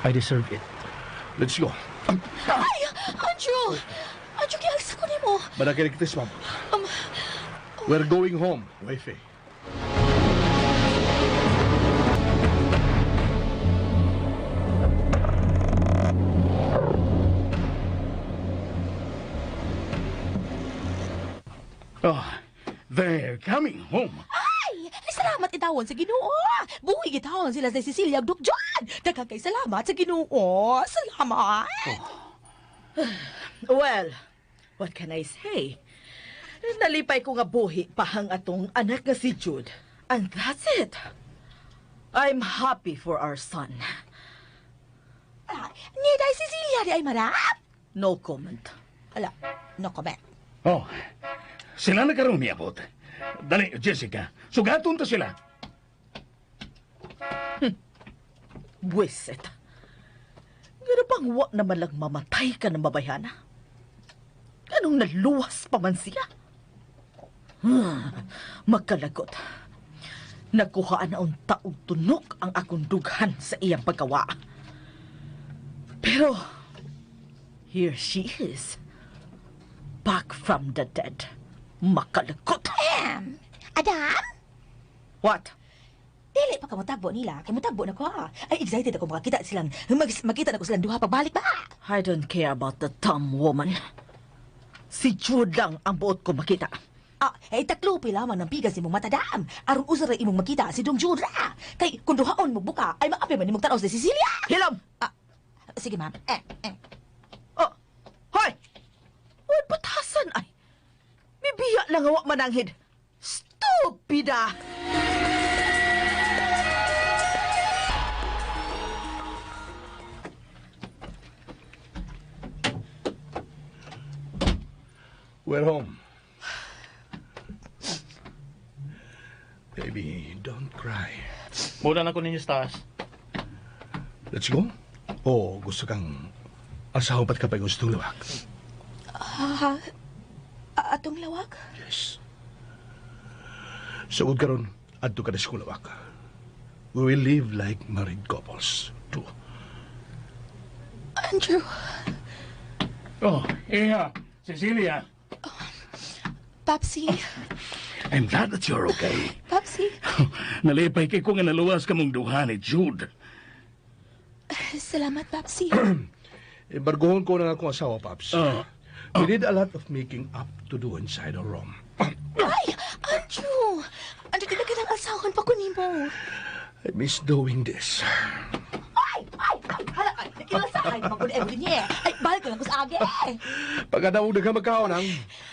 I deserve it. Let's go. Ay! Andrew! Andrew, gialsa ko nimo. Manakilig this, ma'am. We're going home, wifey. Oh, they're coming home. Ay! Salamat itawon sa Ginoo. Buhi gitawon sila sa Cecilia ug John. Daghang kay salamat sa Ginoo. Salamat. Oh. Well, what can I say? Nalipay ko nga buhi pa ang atong anak nga si Jude. And that's it. I'm happy for our son. Ni day Cecilia di ay marap. No comment. Ala, no comment. Oh, sila na karon miabot. Dali, Jessica. Sugaton ta sila. Buwisit. Gano bang wa naman lang mamatay ka ng babayhana? Anong naluwas pa man siya? Magkalagot. Nagkuhaan na unta og tunok ang akong dughan sa iyang pagkawa. Pero, here she is. Back from the dead. Makalagot. Adam? What? Dili pa ka motagbo nila. Kay motagbo na ko ha. Ay, excited ako makakita silang, makita na ko silang duha pagbalik ba? I don't care about the dumb woman. Si Jude lang ang buot ko makita. Ah, eh, taklo pa lamang ng pigas imong matadam. Aron usa ra imong makita si Dong Jude ra. Kay kung duhaon mo buka, ay maapi man imong tan-aw si Cecilia. Hilom! Ah, sige ma'am. Oh, hoy! Uy, butasan ay. lang nga wa mananghid. Stupida! We're home. Baby, don't cry. Muna na ko ninyo sa taas. Let's go. O gusto kang asawa ba't ka pa gustong lawak? Ha? Atong lawak? Yes. Sugod karon, adto ka na sa lawak. We will live like married couples. Too. Andrew. Oh, iha, Cecilia. Papsi. I'm glad that you're okay. Papsi. Nalipay kay ko nga naluwas ka mong duha ni Jude. Salamat, Papsi. Embargohon ko na akong asawa, Paps. Oh. We did a lot of making up to do inside our room. Ay! Andrew! Andrew, di ba ka nang asahon pa ko nimo? I miss doing this. Ay, ay, ay, hala, ay, nakilala sa ay, magod every niya. Ay, balik ko lang ko sa agi. Pagkadaog na ka magkaon, ang,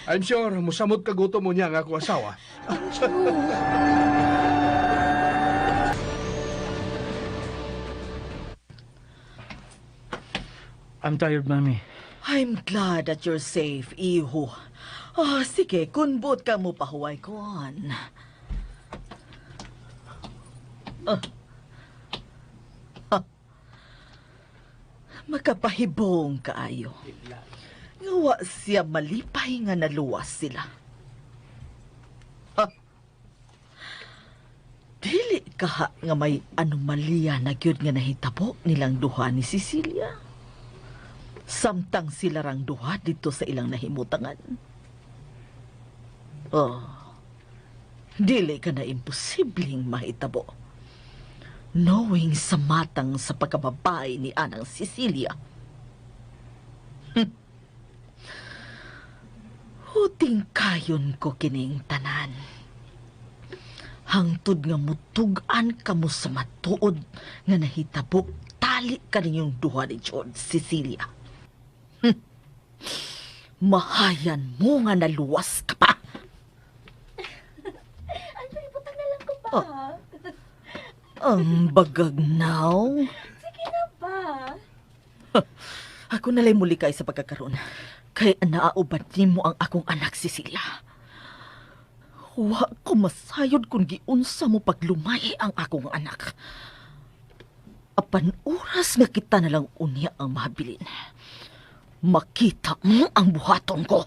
I'm sure, musamot kagutom mo niya ang akong asawa. Andrew! I'm tired, Mami. I'm glad that you're safe, iho. Ah, sige, kunbot ka mo pahuway kon. Ah. Ah. Makapahibong kaayo. Nga wa siya malipay nga naluwas sila. Ah. Dili kaha nga may anomalya na gyud nga nahitabo nilang duha ni Cecilia. Samtang sila rang duha dito sa ilang nahimutangan. Oh, dili ka na imposibleng mahitabo. Knowing sa matang sa pagkababae ni Anang Cecilia. Huting kayon ko kining tanan. Hangtod nga mutug-an kamo sa matuod nga nahitabo tali kaninyong duha ni George Cecilia. Mahayan mo nga naluwas ka pa. Andrew, ibutang na lang ko pa. Oh. Ang bagagnaw. Sige na ba? Ako nalay muli kay sa pagkakaroon. Kay naauban nimo ang akong anak si Sila. Wa ko masayod kung giunsa mo paglumay ang akong anak. Apan oras nga kita na lang unya ang mahabilin. Makita mo ang buhaton ko.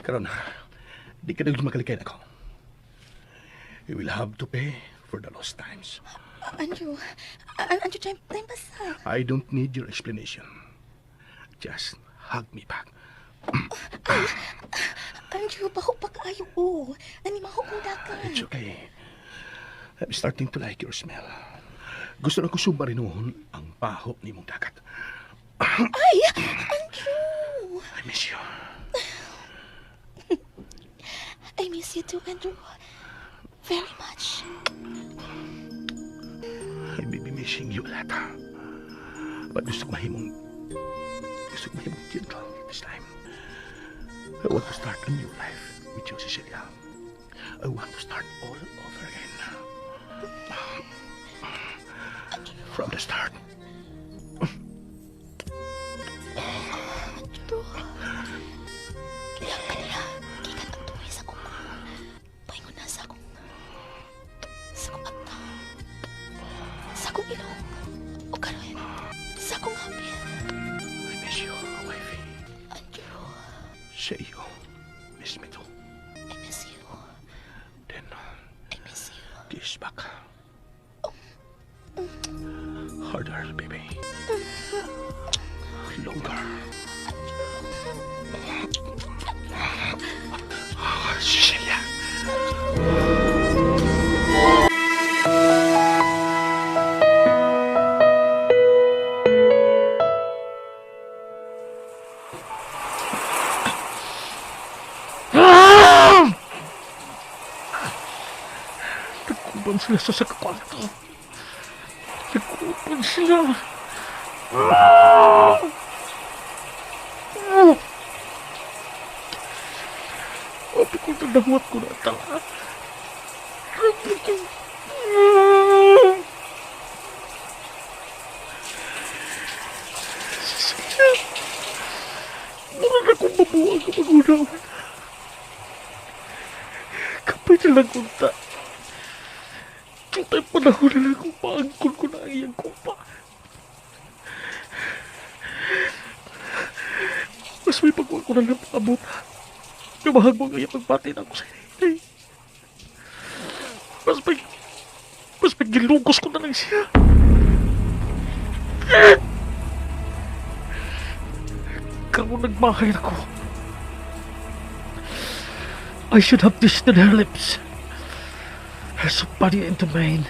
Karon, di ka na makalikay ako. You will have to pay for the lost times. Andrew, Andrew, time, time basta. I don't need your explanation. Just hug me back. Ay, Andrew, baho pa kaayo ko. Nanimaho kong dagan. It's okay. I'm starting to like your smell. Gusto na ko submarinohon ang baho ni mong dagat. Ay, Andrew! I miss you. I miss you too, Andrew. Very much. I may be missing you a lot. But gusto ko mahimong gentle this time. I want to start a new life with you, Cecilia. I want to start all over again. From the start. Andrew. Iyang kaniya, gikan ang tuwi sa akong paingon na sa akong akta, sa akong ilong, o karon sa akong hapil. I miss you, wifey. Andrew. Say you miss me too. I miss you. Then, I miss you. Kiss back. Harder, baby. Longer. Cecilia. Nagkuban sila sa kwarto. Nagkuban sila. Abi ko nagdawat ko na tala. Cecilia, mura na kong mabuang kapagunawan. Kapay na lang kunta. Kita'y panahon na lang kung paangkon ko na ang iyang kupa. Mas may pagkuha ko na lang paabot. Lumahag mo ang iyang pagbati na ako sa inay. Mas may gilugos ko na lang siya. Karoon nagmahay ako. I should have tasted her lips. Her soft body into mine.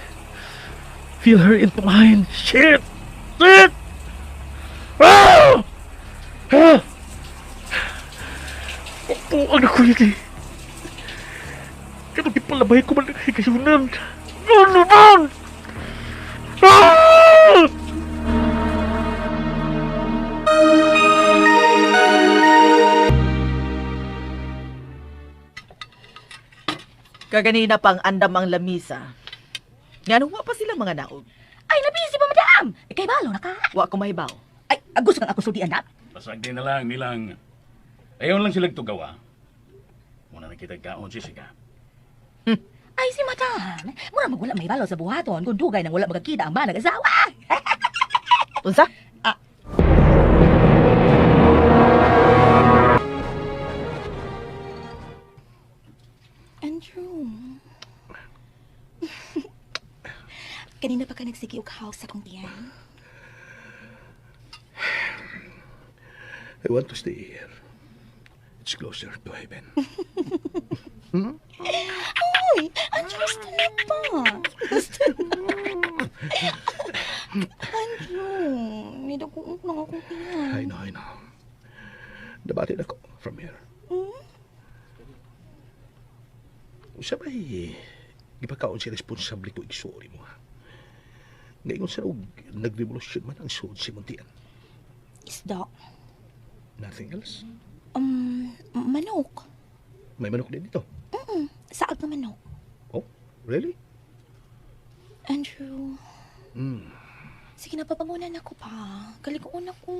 Feel her into mine. Shit! Shit! Ah! Ah! Mapuan ako yun eh. Kaya ipalabay ko man ang higayunan. Ano naman? Ah! Kaganina pang andam ang lamisa. Ngano wa pa sila mga naog. Ay, nabisi pa, madam! Kay balo na ka. Wa ko mahibaw. Ay, gusto kang ako sultian na. Basag din na lang nilang... Ayaw lang silang tugawa. Muna na kita kaon, Jessica. Ay, si madam. Mura magwala may balo sa buhaton kung dugay nang wala magkakita ang manag asawa. Unsa? Ah. Andrew. Kanina pa ka nagsige og hawak sa akong tiyan. I want to stay here. It's closer to heaven. Uy, Andrew, gusto na pa. Gusto na. Andrew, nidakuok lang akong tiyan. I know, I know. Nabati na ko from here. Usa ba'y gipakaon si responsable ko igsuori mo, ha? Ngayon sa og nagrevolusyon man ang suod si Muntian. Isda. Nothing else? Manok. May manok din dito. Saag na manok. Oh, really? Andrew. Sige na, pabangunan ako pa. Kaliguan ako.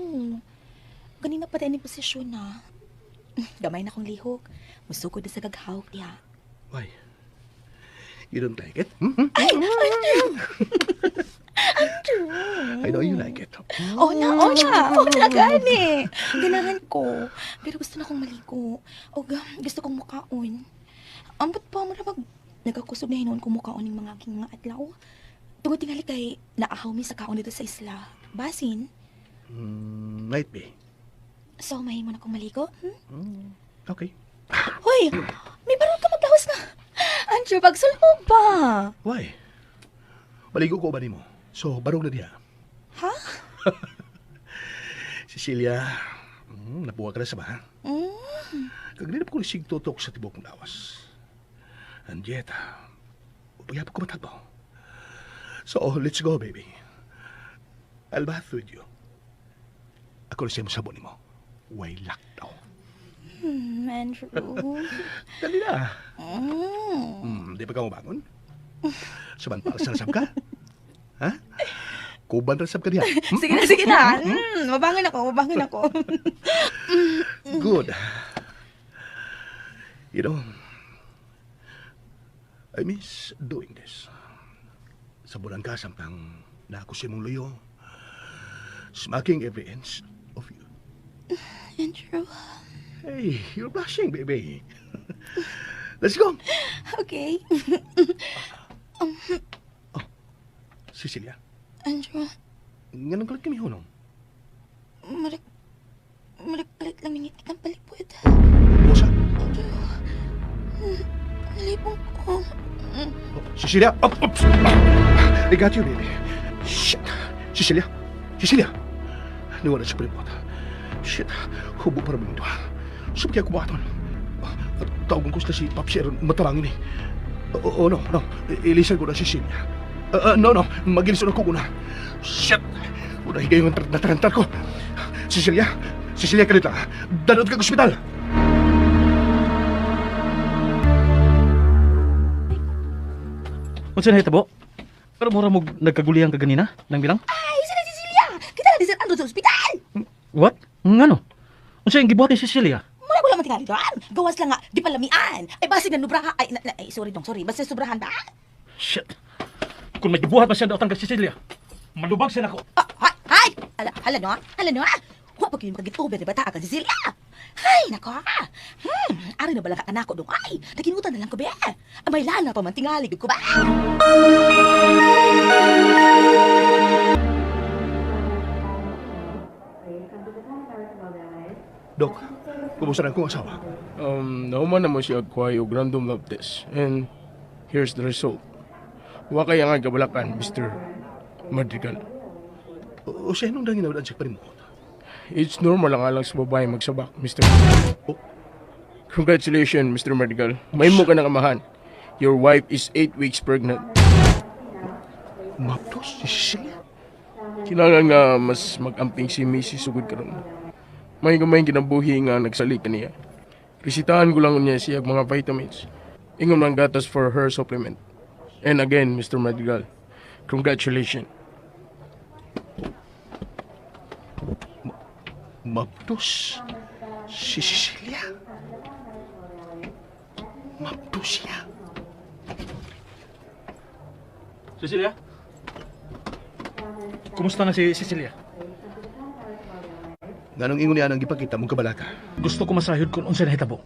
Ganina pa tayo ni posisyon na. Gamay na akong lihok. Musugod na sa gaghawk niya. Why? You don't like it? Hmm? Ay, Andrew! Andrew! I know you like it. Oh na, oh na, oh na, gani. Ganahan ko. Pero gusto na akong maligo. O gusto kong mukaon. Ambot pa mo na mag... Nagkakusog na hinuon kong mukaon ng mga aking mga adlaw. Tungod tingali kay naahaw mi sa kaon dito sa isla. Basin. Might be. So, mahimo na akong maligo? Hmm? Okay. Hoy! May barong ka maglawas na! Andrew, pagsulmo ba? Why? Maligo ko ba nimo? So, barong na diha. Ha? Cecilia, napuha ka na sa ba? Mm. Kaganina pa ko nisig tutok sa tibok ng lawas. And yet, upayapag ko matagbo. So, let's go, baby. I'll bath with you. Ako na siya masabon nimo. Way lockdown. Andrew. Dali na. Mm. Di ba ka mabangon? Saban pa, sab ka? Ha? Kuban ra sab ka diha. Hmm? Sige na, sige na. Mabangon ako, mabangon ako. Good. You know, I miss doing this. Sa bulan ka, samtang naako sa imong luyo, smacking every inch of you. Andrew. Hey, you're blushing, baby. Let's go. Okay. Cecilia, Andrew, nganong kalit kami hunong? Marik lang ningit kitang palipod. Usa. Andrew, nalipong ko. Oh, Cecilia! Up, oops! I got you, baby. Shit! Cecilia! Cecilia! Niwala sa palipot. Shit! Hubo para mong duha. Sabi kaya kumaton. At tawagan ko sila si Papsi aron matarangin eh. Oh, no, no. Ilisan ko na si Cecilia. No, no. Magilisan ako kuna. Shit! Unay kayo ng natarantar ko. Cecilia! Cecilia, kalit lang. Danod kag ospital! Unsa na hitabo? Pero mura mo nagkagulihan ka ganina nang bilang? Ay, sila Cecilia! Kita na di Sir Andrew sa ospital! What? Ngano? Unsa yung gibuhat ni Cecilia? Mura ko lang matingali doon. Gawas lang nga, di palamian. Ay, basig na nubraha. Ay, ay, sorry dong, sorry. Basta sobrahan ba? Shit. Kung may gibuhat pa siya daotang kay Cecilia, malubag siya nako. Ah, hay, hay! Hala, hala no, hala no. Wa pa kayo makagit-over ni bata ka Cecilia. Ay, nako. Ari na bala ka kanako dong. Ay, naginutan na lang ko be. Amay lana pa man tingali gud ko ba? Dok, kumusta na akong asawa? Nahuman na mo siya agkuhay og random lab test. And here's the result. Wa kay ang gabalakan, Mr. Madrigal. O siya nung dangin na siya panimuot. It's normal ang alang sa babae magsabak, Mr. Oh. Congratulations, Mr. Madrigal. May mo ka ng amahan. Your wife is 8 weeks pregnant. Maptos, si Cecilia? Kinahanglan nga mas mag-amping si Mrs. Sugod karon. May gamay kinabuhi nga nagsali kaniya. Resitahan ko lang niya siya mga vitamins. Ingon man gatas for her supplement. And again, Mr. Madrigal, congratulations. Maptos, si Cecilia? Maptos siya. Cecilia? Kumusta na si Cecilia? Nganong ingon niya ang gipakita mong kabalaka? Gusto ko masayod kung unsa nahitabo.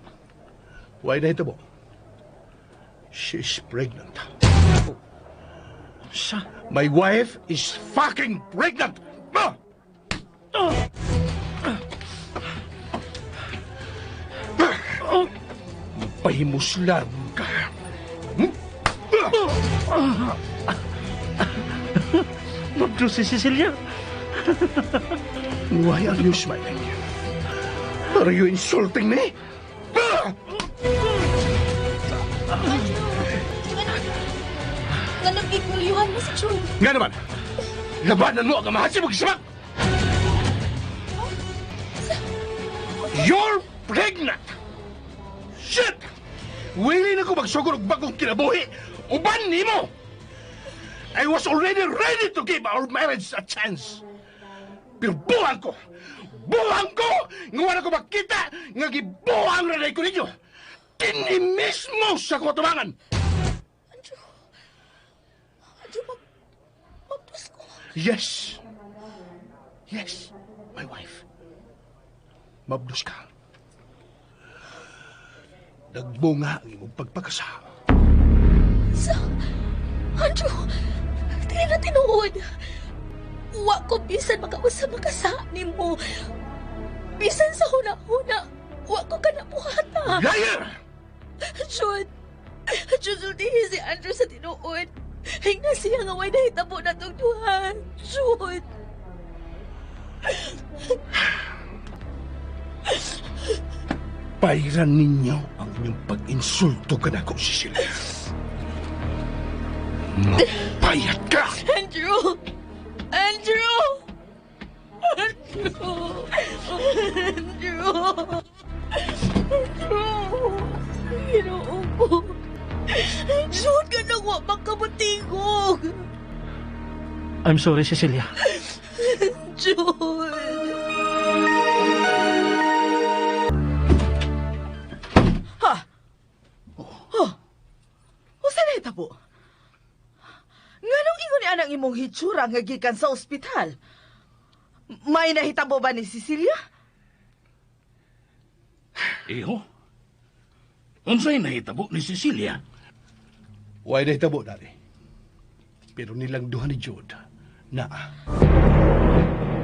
Why nahitabo? She is pregnant. Siya. My wife is fucking pregnant! Ah! Pahimuslan ka. Mapdos si Cecilia. Why are you smiling? Are you insulting me? Ah! Nganong gigulyuhan mo si Jude? Nga naman! Labanan mo ang amahan si Magsabak! You're pregnant! Shit! Willing ako magsugod og bagong kinabuhi! Uban nimo! I was already ready to give our marriage a chance. Pero buwang ko! Buwang ko! Nga wala ko makita nga gibuwang na ko ninyo! Kini mismo sa akong atubangan! Andrew, Andrew, mapdos ko. Yes. Yes, my wife. Mabdos ka. Nagbunga ang imong pagpakasal. Sa, Andrew, dili na tinuod. Wa ko bisan makausap makasa nimo. Bisan sa huna-huna, wa ko ka nabuhata. Liar! Jude, Jude, sultihi si Andrew sa tinuod. Hingna siya nga way nahitabo na tong duha. Jude. Bayran ninyo ang inyong pag-insulto kanako, Cecilia. Mapayat ka! Andrew! Andrew! Andrew! Andrew! Andrew! Ginoo ko. Jude ka nang wa makamutingog. I'm sorry, Cecilia. Jude! Ha? Oh. Usa na hitabo? Nganong ingon ni anang imong hitsura nga gikan sa ospital? May nahitabo ba ni Cecilia? Iho? Unsay nahitabo ni Cecilia? Why nahitabo, Daddy? Pero nilang duha ni Jude, naa.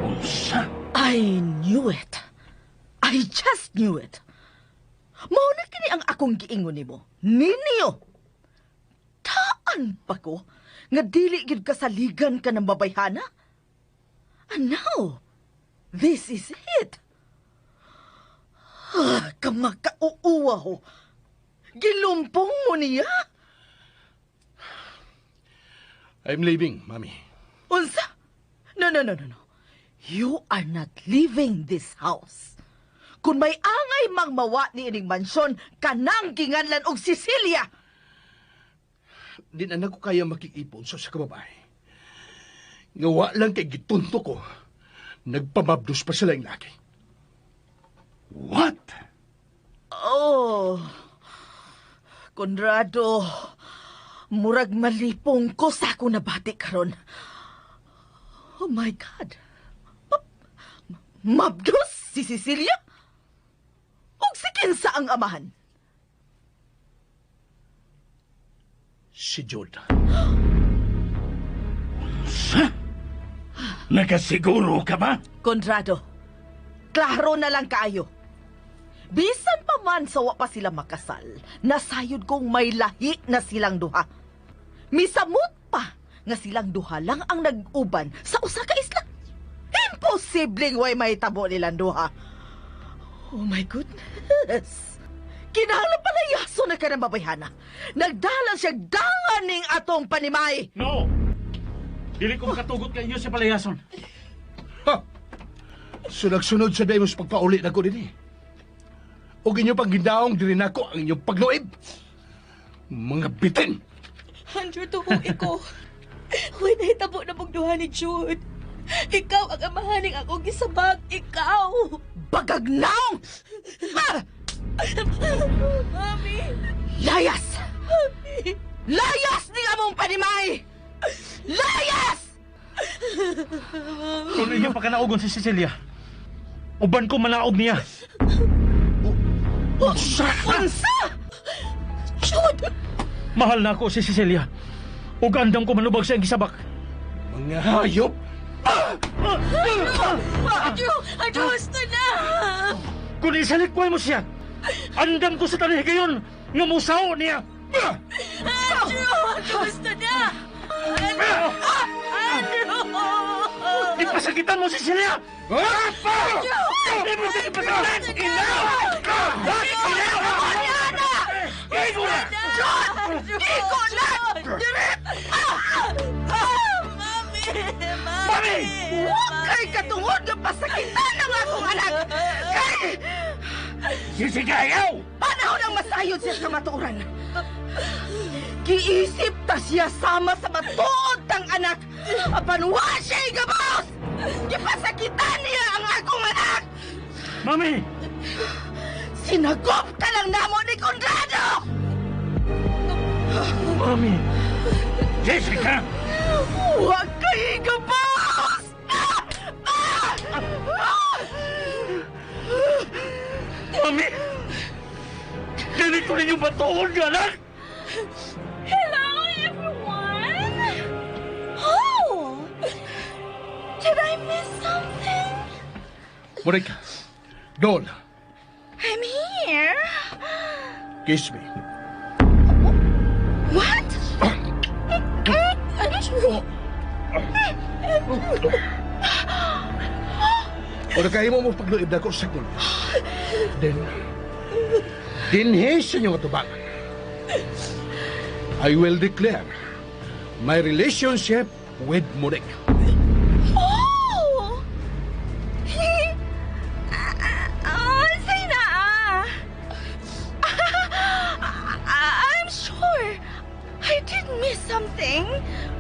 Unsa? I knew it. I just knew it. Mao na kini ang akong giingon nimo. Ninyo. Taan pa ko nga dili gid kasaligan ka ng babayhana. And now, this is it. Ah, kamakauuwa ho. Gilumpong mo niya. I'm leaving, Mami. Unsa? No, no, no, no, no. You are not leaving this house. Kung may angay mang mawa ni ining mansyon, kanang ginganlan og Cecilia. Di na nako kaya makikipon sa usa ka babae. Nga wa lang kay gitunto ko. Nagpamabdos pa sila yung laki. What? Oh, Conrado, murag malipong ko sa akong nabati karon. Oh my God. Mabdos si Cecilia? Ug si kinsa ang amahan? Si Jude. Unsa? Nakasiguro ka ba? Conrado, klaro na lang kaayo. Bisan pa man sa wa pa sila makasal, nasayod kong may lahi na silang duha. Misamot pa nga silang duha lang ang nag-uban sa usa ka isla. Imposibleng way mahitabo nilang duha. Oh my goodness! Kinahanglan palayaso na ka ng babayhana. Nagdala siya dangan ning atong panimay. No! Dili ko makatugot kay inyo sa palayason. Ha! Sunag-sunod sa demos pagpauli na ko din eh. O inyo pang gindaong diri nako ang inyong pagluib. Mga bitin! Andrew, tuhuin ko. Uy, nahitabo na mong duha ni Jude. Ikaw ang amahaning akong gisabag. Ikaw! Bagagnaong! Ah! Mami! Layas! Mami! Layas ni among panimay! Layas! Kung inyo pakanaugon si Cecilia, uban ko manaog niya. Unsa? Unsa? Jude! Mahal na ako si Cecilia. Ug andam ko manubag sa iyang gisabak. Mga hayop! Andrew! Andrew, gusto na! Kung isalikway mo siya, andam ko sa tanan higayon nga musaw niya. Andrew! Andrew, gusto na! Andrew! Andrew! Ipasakitan mo si Cecilia! Hindi mo siya ipasakitan! Enough! Enough! Iko na! Direk! Mami! Mami! Huwag kay katungod nga pasakitan ang akong anak! Kay! Sisigayaw! Panahon ang masayod siya sa kamatuoran. Giisip ta siya sama sa matuod tang anak. Apan wa siya gabos! Gipasakitan niya ang akong anak! Mami! Sinagop ka lang namo ni Conrado! Mami! Jessica! Huwag kay gabos! Ah! Ah! Ah! Mami! Dili ko ninyo batuon, anak! Hello, everyone! Oh! Did I miss something? Monica, Dol, I'm here. kiss me. What? Andrew! O kaya mo mo pagluib na ko sa gulo. Then, dinhi sa inyong atubangan. I will declare my relationship with Monique. Oh! Say na ah. I'm sure I did miss something.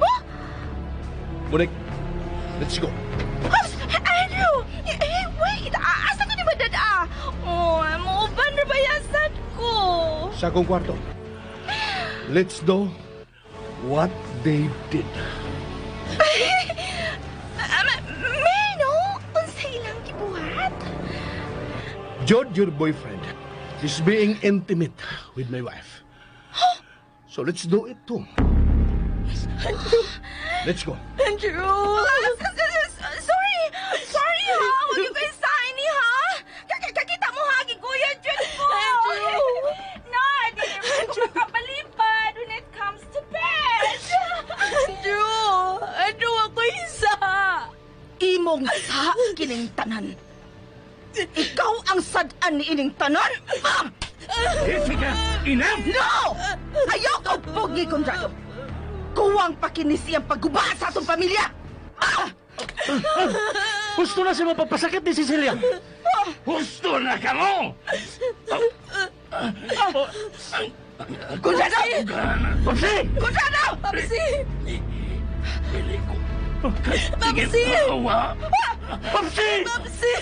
Oh, Monique, let's go. Andrew! Eh, wait! Asa ka ni ba dada? Oh, muuban na ba yasan ko? Sa akong kwarto. Let's do what they did. May no? Unsa ilang gibuhat? George, your boyfriend, is being intimate with my wife. So let's do it too. Let's go. Andrew! Sorry! Sorry ha! Huwag yung kayo sa ni ha! Kakita mo ha! Giguya dyan ko! Andrew! No! Di naman ko makapalipad when it comes to bed! Andrew! Andrew, ako isa! Imong sa kining tanan. Ikaw ang sad-an ni ining tanan! Ah! Jessica! Enough! No! Ayaw ka pogi, Conrado! Kuwang pakinis iyang pagguba sa atong pamilya! Ah! Gusto na siya mapapasakit ni Cecilia. Husto na ka mo! Conrado! Papsi! Conrado! Papsi! Dili ko. Papsi! Awa! Papsi! Papsi!